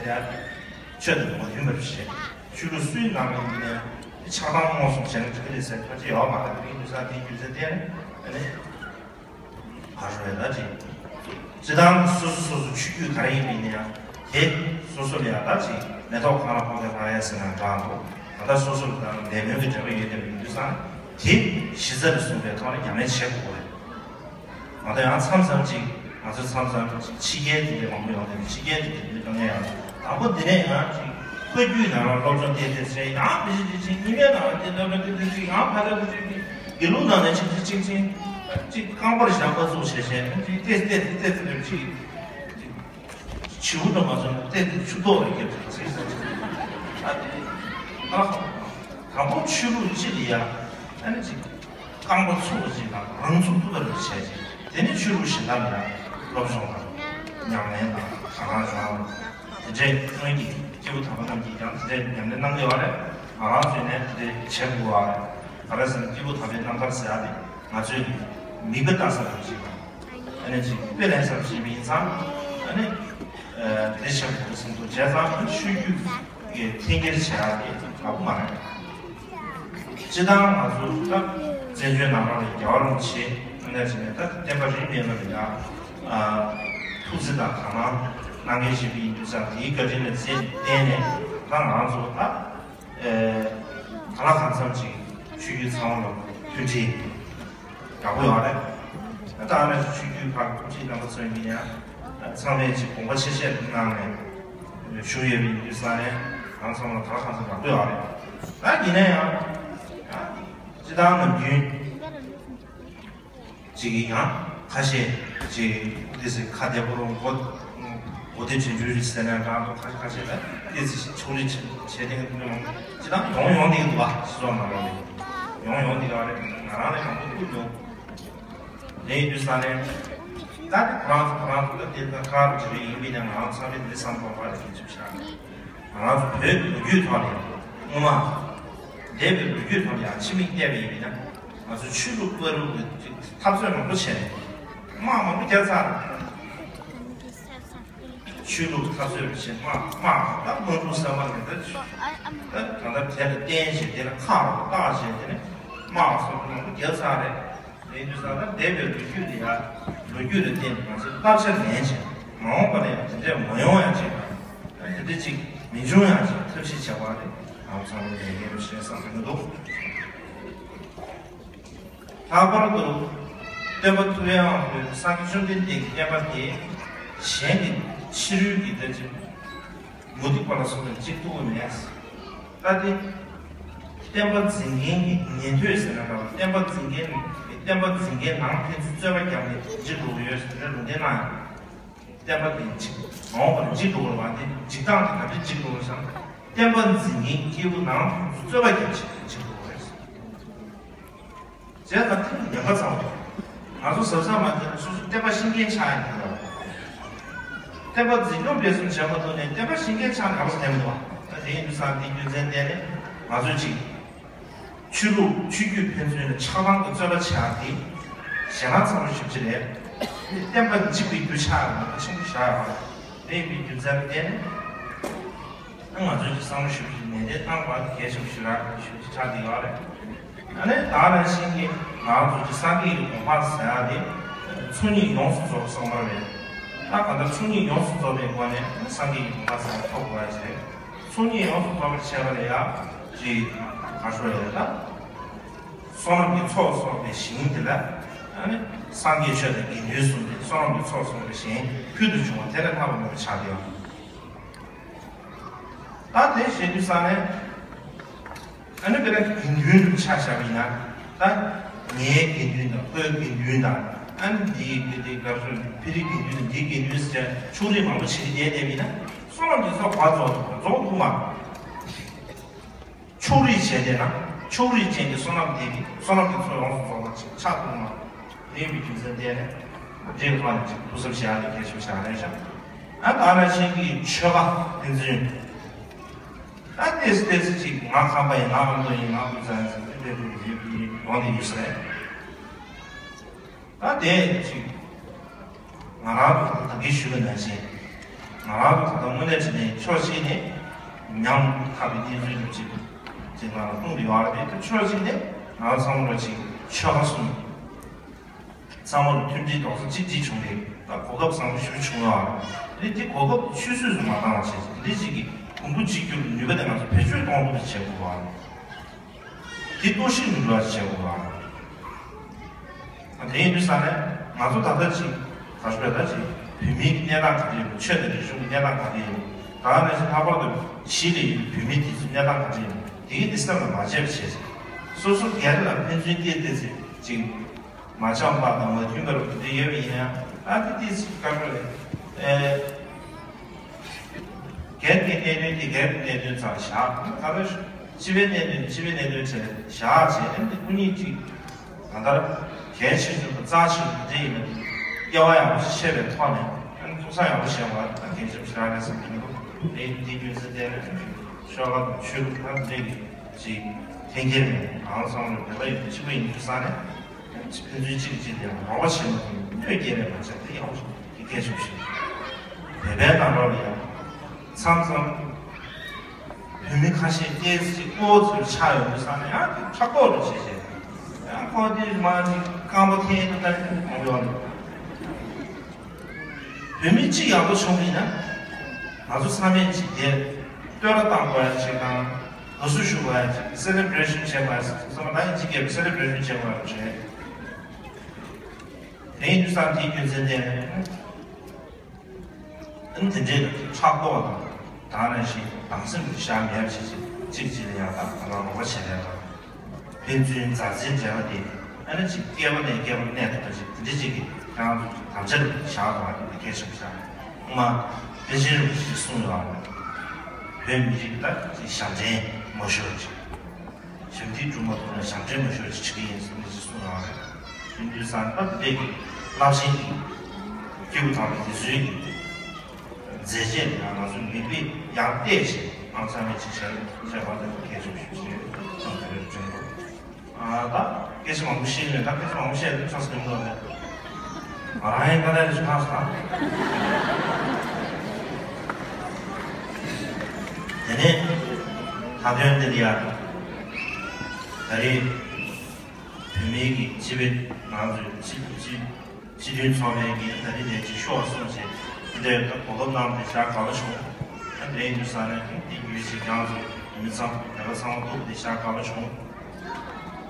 ཆོས་དང་མ་མཐུན་པར་བྱེད། ཆོས་ལུགས་སུའི་ནང་ལ་ཡིན་ནའི་ཆགས་སྡང་རྨོངས་གསུམ་བྱས་ན་འགྲིག་གི་རེད་ཟེར་ཐག་གཅོད་ཡོད་མ་རེད། དེ་ཡིན་དུས་ས་དེའི་རྒྱུ་མཚན་བརྟེན་ནས་ཨ་ནི་ག་རེ་རེད་ད་ཅིག་སྤྱི་བཏང་སོ་སོ་སོ་སོ་ཆོས་བརྒྱུད་ག་རེ་ཡིན་པ་ཡིན་ནའི་དེ་སོ་སོ་ལ་ཡང་ད་ཅིག་མེ་ཏོག་གང་ལ་ཕོག་པའི་ཕ་ཡ་ཟེར་ན་འདྲ་འདུག་ད་ལྟ་སོ་སོ་ལ་ད་ལས་མོན་གྱི་འབྲེལ་བ་ཡོད་དེ་ཡིན་དུས་ས་དེ་གཞི་རྩ་ལ་བཟུང་བའི་ཐོག་ནས་ཉམས་ལེན་བྱེད་དགོས་རེད། ང་ཚོ་ཡང་མཚམས་མཚམས་ཅིག་ང་ཚོ་མཚམས་མཚམས་ཅིག་ཕྱི་རྒྱལ་དེ་འདྲའི་མང་པོ་ཡོང་དེ་ཕྱི་རྒྱལ་དེ་འདྲའི་དཀའ་ངལ་ཡང་དང་པོ་འདི་ནས་ཡང་ཅིག་བཀའ་བརྒྱུད་ནང་ལ་སློབ་སྦྱོང་དེ་དེ་བྱས་ཡང་ཕལ་ཆེར་དེ་བྱས་རྙིང་མའི་ནང་ལ་དེ་སློབ་སྦྱོང་དེ་དེ་བྱས་ཡང་ཕལ་ཆེར་དེ་བྱས་དགེ་ལུགས་ནང་ནས་ཅིག་ཅིག་ཅིག་ཅིག་ཅིག་རྐང་པར་བཞག་པ་ཚོ་བྱས་བྱས་ཅིག་ཏེ་ཏེ་ཏེ་ཏེ་ཅིག་ཅིག་བྱིའུ་འགྲོ་མ་སོང་ན་ཏེ་ཏེ་ཆུ་ཏོག་རེ་བརྒྱབ་ཅིག་ཟེར་ཟེར་ཅིག་ཨ་དེ་ཨ་དང་པོ་ཆོས་ལུགས་སྤྱི་ལ་ཡ་ཨ་ནི་ཅིག་རྐང་པ་ཚུགས་པ་ཅིག་དང་རང་ཚུགས་ཐུབ་པ་རེ་བྱས་ཅིག་དེ་ནི་ཆོས་ལུགས་གཞན་དག་ལ་ཡང་སློབ་སྦྱོང་དང་ཉམས་ལེན་དང་གང་གང་བྱུང་བ་དེ་འདྲའི་སྔོན་གྱི་སྐྱེས་བུ་དམ་པ་རྣམས་ཀྱིས་ཀྱང་དེ་འདྲའི་ཉམས་ལེན་གནང་གི་ཡོད་རེད། ང་རང་ཚོས་ནས་དེ་འདྲའི་བྱེད་དགོས་པ་རེད། ག་རེ་ཟེར་ན་སྐྱེས་བུ་དམ་པའི་རྣམ་ཐར་ཟེར་ཡ་དེ་ང་ཚོས་མིག་དཔེ་ལྟ་ས་རང་བཞིན་པ་ཨ་ནི་ཅིག་དཔེ་ལེན་ས་རང་བཞིན་པ་ཡིན་ཙང་ཨ་ནི་དེ་བྱེད་དགོས་བསམ་ཚུལ་བྱས་ཙང་ཆོས་བརྒྱུད་ཀྱི་འཐེན་འཁྱེར་བྱེད་ཡ་དེ་ཡག་པོ་མ་རེད། སྤྱི་བཏང་ང་ཚོ་ད་བཙན་བྱོལ་ནང་ལོགས་ལ་རྒྱལ་བ་རིན་པོ་ཆེ་ཨ་ནི་ཅིག་ནས་ད་བསྟན་པ་རིས་མེད་པ་ལ་ཡ་ཐུགས་བརྩེ་དང་དག་སྣང་གནང་མཁན་ཞིག་ཡིན་དུས་ཙང་དེའི་བཀའ་དྲིན་ལ་བརྟེན་ནས་ད་ང་ཚོ་ད་ག་ལ་གང་འཚམ་ཅིག་ཆོས་བརྒྱུད་ཚང་མ་ལ་མཐུན་སྒྲིལ་ཡག་པོ་ཡོད་རེད། ད་ཨ་ནི་ཆོས་བརྒྱུད་ཁག་སྐུ་མཁྱེན་རྣམ་པ་ཚོ་ཡིན་ཡང་ཚང་མས་ཅིག་དགོངས་པ་ཆེ་བཞེས་གནང་ནས་ཞུ་ཡོད་པ་ཡིན་དུས་ཙང་ནས་ང་ཚང་མ་ལ་ག་ལ་གང་འཚམ་ཡག་པོ་ཡོད་རེད། ད་ཡིན་ན་ཡང་སྤྱི་བཏང་ནམ་རྒྱུན་ཅིག་ཡང་ཁ་ཤས་ཅིག་ཏི་སི་ཁ་བདེ་པོ་རུ་མགོ་མགོ་བདེ་དྲིན་ཆུ་རི་ཟེར་ནས་འདྲ་འདུག་ཁ་ཤས་ཁ་ཤས་ལ་ཏི་སི་ཕྱོགས་རིས་བྱེད་བྱེད་དེ་འདུག་མང་སྤྱི་བཏང་ཡོང་ཡོང་དེ་འདུག་བ་སྤྱི་ཚོགས་ནང་ལོགས་ལ་ཡོང་ཡོང་དེ་ག་རེད། ང་རང་ལས་མང་པོ་ཐུག་མྱོང་། དེ་ཡིན་དུས་ས་ནས་ད་ནི་ཁོ་རང་ཚོ་ཁོ་རང་ཚོ་ད་དེ་ད་ཁ་རུ་བྱེད་རིགས་ཡིན་མིན་ནས་ང་རང་ཚོ་ཚང་མས་འདི་བསམ་དགོས་པ་རེད་ཅེས་བྱ། ང་རང་ཚོ་བོད་ལོ་རྒྱུས་ཐོག་ནས་སྔོན་མ་འདས་པའི་ལོ་རྒྱུས་ཐོག་ནས་ཡང་ཕྱི་མིག་བལྟས་པ་ཡིན་མིན་ན་ང་ཚོ་ཆོས་ལུགས་བར་དུ་འཐབ་རྩོད་མང་པོ་བྱས་ནས་དམག་མང་པོ་བརྒྱབ་ཚར། ཆོས་ལུགས་འཐབ་རྩོད་བྱེད་དམག་དམག་ད་དམག་འཁྲུག་ཟེར་བ་རེད། ད་ད་ད་ལྟ་དེ་ལ་བརྟེན་བྱས་དེ་ལ་ཁག་རོགས་བཏགས་བྱས་དེ་ནས་དམག་སོགས་མང་པོ་བརྒྱབ་ཚར་རེད། དེ་དུས་ཙང་ད་འདས་པའི་ལོ་རྒྱུས་དེ་ཡང་ལོ་རྒྱུས་ལ་བརྟེན་ནས་ང་ཚོས་བསླབ་བྱ་ལེན་བྱས་མ་འོངས་པ་ལ་ཡང་དེ་འདྲས་མ་ཡོང་ཡ་ཅིག་དང་དེ་འདྲས་ཅིག་ མི་འབྱུང་ཡང་ཅིག་ཐབས་ཤེས་བྱ་བ་རེད། ང་ཚང་མ་ལས་འགན་རུ་བྱེད་བསམ་གྱི་འདུག་ལྷག་པར་དུ་སྟོན་པ་ཐུབ་པའི་དབང་པོས་སངས་རྒྱས་བཅོམ་ལྡན་འདས་ཀྱི་བསྟན་པ་དེ་གཞན་གྱི་ཕྱི་རོལ་གྱི་ལྟ་ཅིག་མུ་སྟེགས་པ་ལ་སོགས་པས་འཇིག་ཐུབ་ཀྱི་མེད། ད་དེ་བསྟན་པ་འཛིན་མཁན་གྱི་ཉན་ཐོས་ཟེར་ན་འདྲ་བ། བསྟན་པ་འཛིན་མཁན་བསྟན་པ་འཛིན་མཁན་ནང་ཕན་ཚུན་རྩོད་པ་བརྒྱབ་ནས་འཇིག་འགྲོ་གི་ཡོད་ཟེར་ནས་ལུང་བསྟན་གནང་ཡོད། བསྟན་པ་དེ་འཇིག་མ་འོངས་པར་འཇིག་འགྲོ་བར་བ་དེ་འཇིག་སྟངས་དེ་ག་འདྲ་འཇིག་འགྲོ་བར་བསམ། བསྟན་པ་འཛིན་མཁན་སྐྱེས་བུ་ནང་ཕན་ཚུན་རྩོད་པ་བརྒྱབ་བྱས་འཇིག་འགྲོ་བ་རེད། བྱས་ཙང་དེ་ནི་ཉེན་ཁ་ཚ་བོ་རེད། ང་ཚོ་གཟབ་གཟབ་མ་བྱས་ན་སོ་སོ་བསྟན་པ་ཤེས་མཁན་ཆགས་ཡིན་ད། བསྟན་པ་འཛིན་སྐྱོང་སྤེལ་གསུམ་བྱེད་མ་ཐུབ་ནས་བསྟན་པ་ཤེས་མཁན་ཆགས་ན་ག་པར་བསྟན་པ། ད་དེ་ཡིན་དུས་ཙང་དེའི་རྒྱུ་མཚན་བརྟེན་ནས་ང་ཚོས་ཅིག་ཆོས་ལུགས་ཆོས་བརྒྱུད་ཕན་ཚུན་ལ་ཆགས་སྡང་གི་རྩོད་པ་བྱེད་ཡག་དེ་ཞེད་སྣང་ཚ་པོ་ཞེ་པོ་ཅིག་རེད། བསྟན་པ་འཇིག་པའི་རྒྱུ་ཆགས་ཡག་ཉེན་ཁ་ཆེན་པོ་ཞིག་ཡོད་རེད། དེ་ཡིན་པའི་རྒྱུ་མཚན་ལ་བརྟེན་ནས། ང་ཚོས་ཀྱི་བསམ་བློ་ཞིབ་ཞིབ་ནན་ཏན་གནང་བ་གལ་ཆེན་པོ་ཞིག་རེད་ཞུ་རྒྱུ་ཆགས་བསྡད་ཡོད་རེད། ཨ་ནི་ད་ནང་བཞིན་གྱི་ང་ཚོ་གི་སངས་རྒྱས་ཀྱི་གོ་འཕང་ཟེར་ཡག་དེ་ཚོགས་གཉིས་ཡོངས་སུ་རྫོགས་པ་གསུངས་པ་རེད། ད་གང་ལྟར་ཚོགས་གཉིས་ཡོངས་སུ་རྫོགས་པའི་སྒོ་ནས་སངས་རྒྱས་ཀྱི་གོ་འཕང་ཟེར་ཡག་ཐོབ་དགོས་པ་ཞིག་རེད། ཚོགས་གཉིས་ཡོངས་སུ་རྫོགས་པར་བྱེད་པ་ལ་ཡང་ཅིག་ག་ཤོ་ཡོད་ད། བསོད་ནམས་ཀྱི་ཚོགས་བསགས་པའི་ཞིང་དེ་ལ་ཨ་ནི་སངས་རྒྱས་ཆོས་དང་དགེ་འདུན་གསུམ་དེ་བསོད་ནམས་ཀྱི་ཚོགས་བསགས་པའི་ཞིང་ཕུལ་དུ་བྱུང་བ་དེ་ལས་ལྷག་པ་མེད་པ་ཆགས་བསྡད་ཡོད། ད་དེ་བྱེད་དུས་ཙང་ནས་ཨ་ནི་དཔེར་ན་དགེ་འདུན་དུ་ཆ་བཞག་པ་ཡིན་ན། ད་ངའི་དགེ་འདུན་དང་ཁོའི་དགེ་འདུན་དང་ཨ་ནི་འདིའི་དགེ་འདུན་དགའ་ཚོར་ཕ་རིའི་དགེ་འདུན་དང་འདིའི་དགེ་འདུན་ཟེར་ཕྱོགས་རིས་མང་པོ་བྱེད་ཀྱི་བསྡད་བསྡད་པ་ཡིན་ན་བསོད་ནམས་ཀྱི་ཚོགས་ག་རྫོགས་ཐུབ་རྫོགས་ཐུབ་མ། ཕྱོགས་རིས་བྱས་བསྡད་ན་ཕྱོགས་རིས་ཅན་གྱི་བསོད་ནམས་ལྡན་པའི་བསོད་ནམས་ཀྱི་ཚོགས་ཡོངས་སུ་རྫོགས་པ་ཅིག་ཆགས་ཐུབ་མ། དེ་ཡིན་པའི་རྒྱུ་མཚན་བརྟེན་ནས་འདིའི་ཐོག་ནས་ཅིག་ཐུགས་བསམ་བཞེས་ཡག་དེ་གལ་ཆེན་པོ་ཞིག་རེད་ཤག་ཨ་ད་ནང་བཞིན་གྱི་ཆོལ་ཁ་ཕན་ཚུན། ཨ་ཏེས་ཏེས་ཅིག་ང་ཁམས་པ་ཡིན། ང་ཨ་མདོ་ཡིན། ང་བུ་ཚ་ཡིན་ཟེར་ཏེ་ཏེ་ཏེ་ཡོང་དེ་ཡོད་ས་རེད། ད་དེ་ཅིག་ང་རང་ཚོ་ད་གིན་ཞུས་པ་ནང་བཞིན། ང་རང་ཚོ་ད་ལྟ་དངོས་གནས་དྲིས་ནས་ཕྱོགས་གཅིག་ནས་ཉམས་ཐག་པའི་གནས་ཚུལ་ཅིག་ཅིག་ང་ལ་གསུངས་ཏེ་ཡོད་རེད་དེ། ཕྱོགས་གཅིག་ནས་ང་རང་ཚང་མ་ལ་ཅིག་ཆོལ་ཁ་གསུམ་ཚང་མ་ལ་མཐུན་སྒྲིལ་རྡོག་རྩ་གཅིག་སྒྲིལ་བྱུང་རེད། ད་གོ་སྐབས་བཟང་པོ་ཞིག་བྱུང་ཡོད་རེད། དེ་གོ་སྐབས་ཆུད་ཟོས་སུ་མ་བཏང་བ་བྱས་ཅིག་འདི་ཅིག་གི་གོང་བུ་གཅིག་གྱུར་གྱི་ནུས་པ་དེ་ང་ཚོ་བེད་སྤྱོད་གཏོང་ཐུབ་པ་བྱེད་དགོས་པ་རེད། དེ་གཏོར་བཤིག་མི་འགྲོ་བ་བྱེད་དགོས་པ། དེ་ཡིན་དུས་ཙང་ནས་ང་ཚོ་ད་ལྟ་ཅིག་ག་ཚོད་ད་ཅིག་བོད་མིའི་གནས་སྟངས་ག་རེ་ཡོད། ཆོས་དང་རིག་གཞུང་གི་གནས་སྟངས་ག་རེ་ཡོད། ད་ནས་ཅིག་ལྷག་པར་དུ་གཞིས་ལ་ཡོད་བོད་མི་དེ་ཚོའི་གནས་སྟངས་ག་རེ་ཡོད། དེ་གི་དེ་སེམས་ལ་མ་བྱས་པ་བྱས། སོ་སོ་སྒེར་ལ་ཕན་ཚུན་བལྟས་བལྟས་ཚེ་ཅིག་མ་འཆམ་པ་དང་མ་མཐུན་པ་རུ་དེ་ཡོད་པ་ཡིན་ན་ཨ་དེ་དེ་ཅིག་ག་ཚོད་རེད། ཨེ། སྒེར་གྱི་གནད་དོན་དེ་སྒེར་གྱི་གནད་དོན་ཙམ་བཞག་ད་ལྟ་སྤྱི་པའི་གནད་དོན་སྤྱི་པའི་གནད་དོན་བྱས་བཞག་བྱས་ཨ་ནི་སྐུ་ཉིད་ཅིག་གང་ལྟར་གལ་ཆེ་ཤོས་དང་རྩ་ཆེ་ཤོས་དེ་ཡིན་ན་སྐལ་བ་ཡག་པོ་ཞིག་ཆད་པའི་ཐོག་ནས་ཨ་ནི་ཐུགས་བསམ་ཡག་པོ་བཞེས་པ་ད་གལ་ཆེ་ཤོས་རག་རེད་བསམ་གྱི་འདུག་དེ་དེ་རྒྱུ་མཚན་བརྟེན་ནས་ཤོག་ཁག་དང་ཆོས་ལུགས་ད་འདི་འདྲའི་གི་ཅིག་འཐེན་འཁྱེར་ནས་ང་རང་ཚང་མ་ལ་བོད་པ་ཡིན་གཅིག་པ་ཡིན་དུས་ས་ནས། ཕན་ཚུན་གཅིག་གིས་གཅིག་ལ་རོགས་པ་བྱེད་མ་ཐུབ་ན་གནོད་སྐྱེལ་བའི་བར་ཆད་དེ་ཡག་པོ་དེ་གལ་ཆེན་པོ་ཞིག་བོད་པའི་ནང་ལོགས་ལ་ཡང་མཚམས་མཚམས་བོད་མི་ཁ་ཤས་ཏོག་ཙམ་ཅིག་ལྐོག་ཙམ་ཆགས་ཡོང་དུས་ས་ནས་ཡང་དེ་ཕྲག་དོག་རུ་བྱེད་བྱེད་ཡང་ཁོ་དེ་མ་ཅིག་རྐང་པ་འཐེན་དུ་ལྟ་ནས་མ་ཡོང་ནས། བོད་མི་གཅིག་ཡག་པོ་བྱུང་བ་ཡིན་ན་ང་ཚོ་ཚང་མས་ཅིག་དེ་བསྟོད་ར་བཏང་དགོས་ཡ་ཅིག་དང་དགའ་བསུ་ཞུ་དགོས་ཡ་ཅིག་སེ་ལེ་བྷི་རེ་ཤན་བྱེད་དགོས་ཡ་ཅིག་ཚང་མ་ད་ཡིན་གཅིག་རྐྱང་པའི་སེ་ལེ་བྷི་རེ་ཤན་བྱེད་དགོས་ཡ་རེད། དེ་ཡིན་དུས་ཙང་དེའི་རྒྱུ་མཚན་དེ་ཨ་ནི་དེ་འདྲའི་ཕྲག་དོག་དང་ད་ནང་བཞིན་སྡང་སེམས་ཀྱི་ཤ་མེད་པ་ཞིག་ཅིག་གཅིག་གཅིག་ལ་ཡང་དག་པར་རོགས་པ་བྱེད་ཡ་དང་། ཕན་ཚུན་མཛའ་བརྩེའི་འབྲེལ་བ་དེ་ཨ་ནི་ཅིག་སྐྱེ་བ་ནས་སྐྱེ་བར་གནས་ཐུབ་པ་ཞིག་དེ་འདྲ་ཅིག་གི་ཁྱེད་རང་ཚོ་དམ་བཅའ་བཞག་དགོས་པ་དེ་གལ་ཆེན་པོ་ཞིག་རེད། སྔོན་མ་པཎ་ཆེན་རིན་པོ་ཆེས་གསུངས་ཡོད་རེད། བོད་མི་རིགས་ད་ཅིག་ཞབས་འདྲེན་མ་ཤོར་ཅིག་ཞབས་འདྲེན་སྒྲུབ་མ་ཐུབ་ན་ཞབས་འདྲེན་མ་ཤོར་ཅིག་བྱེད་ཀྱི་ཡིན་ཟེར་ནས་ཅིག་གསུངས་ཡོད་རེད། དེ་དུས་ཙང་ད་དེ་གི་རླབས་ཆེན་གྱི་སྐྱེས་བུ་དམ་པ་དེ་ཚོའི་གི་མཛད་རྗེས་ལ་ང་ཚོས་མིག་དཔེ་ཡར་གཏད་བྱས་ཨང་ཚང་མས་ཅིག་བྱས་ན་བྱས་པ་དེ་གལ་ཆེན་པོ་ཞིག་བྱས་ཙང་དེ་རེད་དྲན་འདུག་ཨ་ད་སྐད་ཆ་མང་པོ་བཤད་ཡོད། ད་སྐད་ཆ་མང་པོ་བཤད་ན་ཚོགས་སུ་འགྲོ་གི་མི་འདུག་རེད། ང་རང་ཡང་དཀའ་ལས་རེ་ཞིག་ཁག་སོང་། དེ་ནས་མཐའ་དོན་འདི་ལ་ཡ་ད་རེས་བོད་མིའི་གི་སྤྱི་པའི་ནང་དུ་སྤྱི་སྤྱི་སྤྱི་མཐུན་ཚོགས་པའི་གི་ད་རེས་ལས་ཀྱི་ཤོག་གསུངས་བྱས་འདི་ལྟར་ད་གོ་སྐབས་གནང་སྟེ་ཞག་དགའ་པོ་བྱུང་། ད་དེ་ཡིན་དུས་ས་ནས་དེ་ ཡུལ་གྱི་རྒྱང་དུ་མི་ཚང་བོད་པ་ཚང་མ་ཐུག་པ་དེ་ཤ་དགའ་པོ་བྱུང་།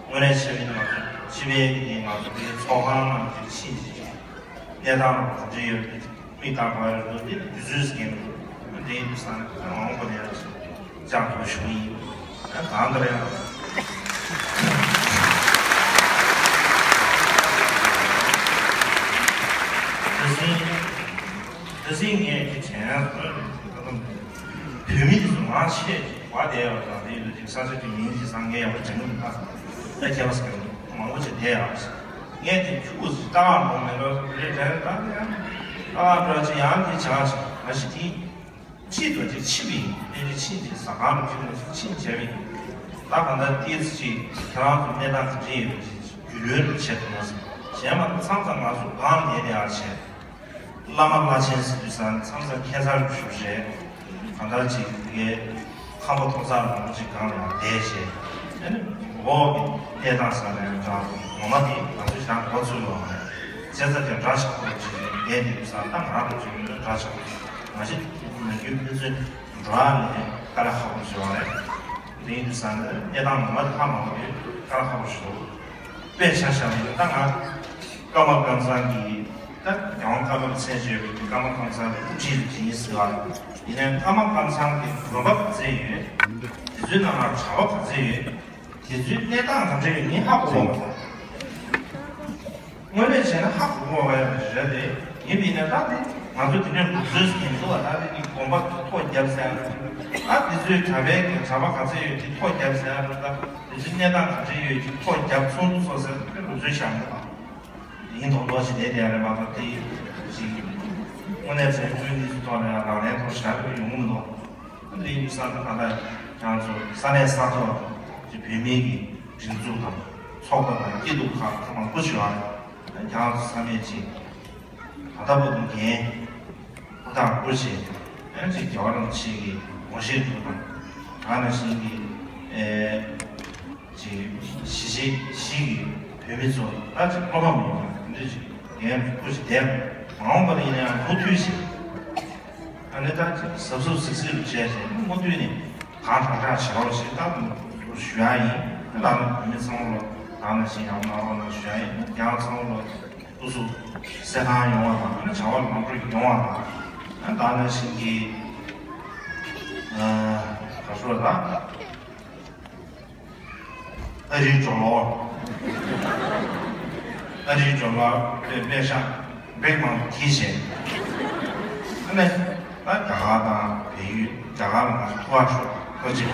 དངོས་གནས་བྱས་པ་ཡིན་ན་ང་ཚོ་སྤྱི་པའི་གི་ང་ཚོ་དེའི་ཚོགས་ཁང་ནང་གི་ཕྱིན་ཅི་གནས་སྟངས་ག་འདྲ་ཡོད་མེད་མིག་ལྟ་བ་རེད་འདུག་དེ་དུས་ཚོད་ཀྱི་འདུག་དེ་ཡིན་དུས་ས་ནས་མང་པོ་ནས་ཅང་དུ་ཞུ་ཡིན། གང་ལྟར་ཡང་དེ་སྲིད་དེ་སྲིད་ངས་དེ་དྲན་ཡང་བོད་མི་དེ་ཚོ་མང་ཆེ་བ་བསྡད་ཡོད་དང་དེ་ཡོད་དེ་ས་ཆ་དེ་མིང་དེ་སང་ངས་ཡག་པོ་དྲན་གི་མི་འདུག་ད་ཁྱད་པར་ཟེར་མང་པོ་ཅིག་བསྡད་ཡོད། ངས་དེ་ཁྱུག་ཙམ་ལྟ་བ་མང་མེད་རོགས་རེད་དྲན་ད་དེ་ཡང་ལྟ་བ་འགྲོ་ཅིག་ཡང་དེ་བྱ་ཞིག་མ་གཞི་དེ་ཁྲིད་དུ་ཅིག་ཕྱིན་པ་ཡིན། དེ་ནི་ཕྱིན་ཅིག་ཟ་ཁང་རུ་ཅིག་ནས་ཕྱིན་བྱས་པ་ཡིན། ད་གང་ལྟར་ཏོག་ཙམ་ཅིག་ཁྱེད་རང་ཚོ་གནས་སྟངས་ག་འདྲ་ཡོད་མེད་ཅིག་རྒྱུས་ལོན་རུ་བྱེད་ཐུབ་ན་བསམ། གཞན་མ་མཚམས་མཚམས་ང་ཚོ་སྒང་ནས་དེ་ཡར་བྱས། བླ་མ་བླ་ཆེན་ཟེར་དུས་ས་མཚམས་མཚམས་ཁ་སང་རུ་ཞུ་བྱས། གང་ལྟར་ཅིག་དེ་གའི་ཁམས་པ་མཐོ་ས་མང་པོ་ཅིག་སྒང་ལ་ཡར་བསྡད་བྱས། ཨ་ནི་འོག་གི་གནས་སྟངས་ས་ནས་འདྲ་ངོ་མ་དེ་ང་ཚོ་ཞང་གོ་ཚུལ་ལོག་ནས་བྱས་ཙང་དེ་འདྲ་ཆགས་པོ་ཅིག་བསྡད་དུས་ས་ད་ང་རུ་ཅིག་འདྲ་ཆགས་པོ་ཅིག་མ་གཞི་ནམ་རྒྱུན་ཕན་ཚུན་འགྲོ་བ་ལས་དཀའ་ལས་ཁག་པོ་ཞིག་ཡོད་རེད། དེ་ཡིན་དུས་ས་ནས་གནས་སྟངས་ངོ་མ་དེ་ཧ་མ་གོ་དུས་དཀའ་ལས་ཁག་པོ་ཞིག་འདུག་དཔེ་ཆ་བཞག་ན་ད་ང་ཀརྨ་ཀཾ་ཚང་གི་ད་རྒྱལ་དབང་ཀརྨ་པའི་མཚན་བརྗོད་པའི་ཀརྨ་ཀཾ་ཚང་གི་དབུ་ཁྲིད་དུ་བྱིན་ཟེར་བ་རེད། ཡིན་ནའི་ཀརྨ་ཀཾ་ཚང་གི་དགོན་པ་ག་ཚད་ཡོད། དེ་ཚོའི་ནང་ལ་གྲྭ་པ་ག་ཚད་ཡོད། དེ་ཚོའི་གནས་སྟངས་ག་འདྲ་ཡོད་ངས་ཧ་གོ་བ་མ་རེད། དངོས་གནས་བྱས་ན་ཧ་གོ་གི་མ་རེད་དེ། ཡིན་པ་ཡིན་ན་ད་དེ་ང་ཚོ་དེ་འདྲའི་ལུགས་སྲོལ་ཟེར་མཁན་འདུག་བ། ད་དེ་ནི་དགོན་པ་ཐོ་བརྒྱབ་ཟེར་ཡ་རེད། ད་དེ་ཚོའི་གྲྭ་པའི་གྲྭ་པ་ག་ཚད་ཡོད་དེ་ཐོ་བརྒྱབ་ཟེར་ཡ་རེད། ད་དེ་ཚོའི་གནས་སྟངས་ག་འདྲ་ཡོད་ཀྱི་ཐོ་བརྒྱབ་ཚུལ་དུ་སོགས་ཟེར་དེ་ལུགས་སྲོལ་བཞག་འདུག་བ། ཡིན་མདོག་མདོག་ཞིག་བསྡད་བསྡད་ཡ་རེད་མ་གཏོགས་དེ་ཞིག་དངོས་གནས་བྱས་ཚུལ་འདི་ཚོ་ཐོག་ནས་ལག་ལེན་ཐོག་བཞག་དགོས་ཡོང་གི་མི་འདུག་དེ་ཡིན་དུས་ས་ད་ལྟ་ཁྱེད་རང་ཚོ་ས་གནས་ས་ཐོག་གི་བོད་མིའི་གི་སྒྲིག་འཛུགས་དང་ཚོགས་པ་དང་སྐྱིད་སྡུག་ཁག་མང་པོ་ཞིག་ཡོད་རེད། ཁྱེད་རང་ཚོ་ཚང་མས་ཅིག་ད་ལྟ་བར་དུ་འགན་ཧུར་ཐག་བསྐུར་བྱས་ཡང་ཅིག་རྒྱལ་བ་རིན་པོ་ཆེ་གི་དགོངས་བཞེད་དང་ད་ནང་བཞིན་གྱི་ཨེ། ཅིག་གཞིས་བྱེས་གཞིས་ཀྱི་བོད་མི་ཚོ་ད་ཅིག་སློབ་མ་མི་ཡོང་བ་འདི་འདྲ་ཅིག་འགན་ཁུར་ཞིག་བསྡད་མ་འོངས་པ་ལ་ཡིན་ན་ཡང་མུ་མཐུད་བྱས། ཨ་ནི་ད་ཅིག་གཟབ་གཟབ་གཟིགས་གཟིགས་རུ་བྱས་བྱས་མུ་མཐུད་ནས་གང་དྲག་དྲག་བྱེད་རོགས་ཞེས་ད་ཞུ་ཡ་ཡིན། ད་ལ་ནི་བོད་མི་ཚང་མ་ལ་ད་ནང་བཞིན་ཡང་གནང་རོགས་གནང་ཞུ་ཡ་ཡིན། རྒྱ་ཚང་མ་ལ་ཏུ་སུ་གསལ་ཐང་ཡོང་བ་དང་ཨ་ནི་བྱ་བ་ལམ་འགྲོ་ཡོང་བ་དང་ཨ་ནི་ད་ནང་བཞིན་གྱི་ཨ་ག་ཚོད་ལ། ཨ་རིའི་སྦྱོར་ཀློག་ཨ་རིའི་སྦྱོར་ཀློག་དཔེ་དཔེ་ཤག་བེག་མང་གིས་བྱས། ཨ་ནི་ད་རྒྱ་གར་དང་བལ་ཡུལ་རྒྱ་གར་ལ་ང་ཚོ་ཐུག་པ་ཤོག་ཁོ་ཅིག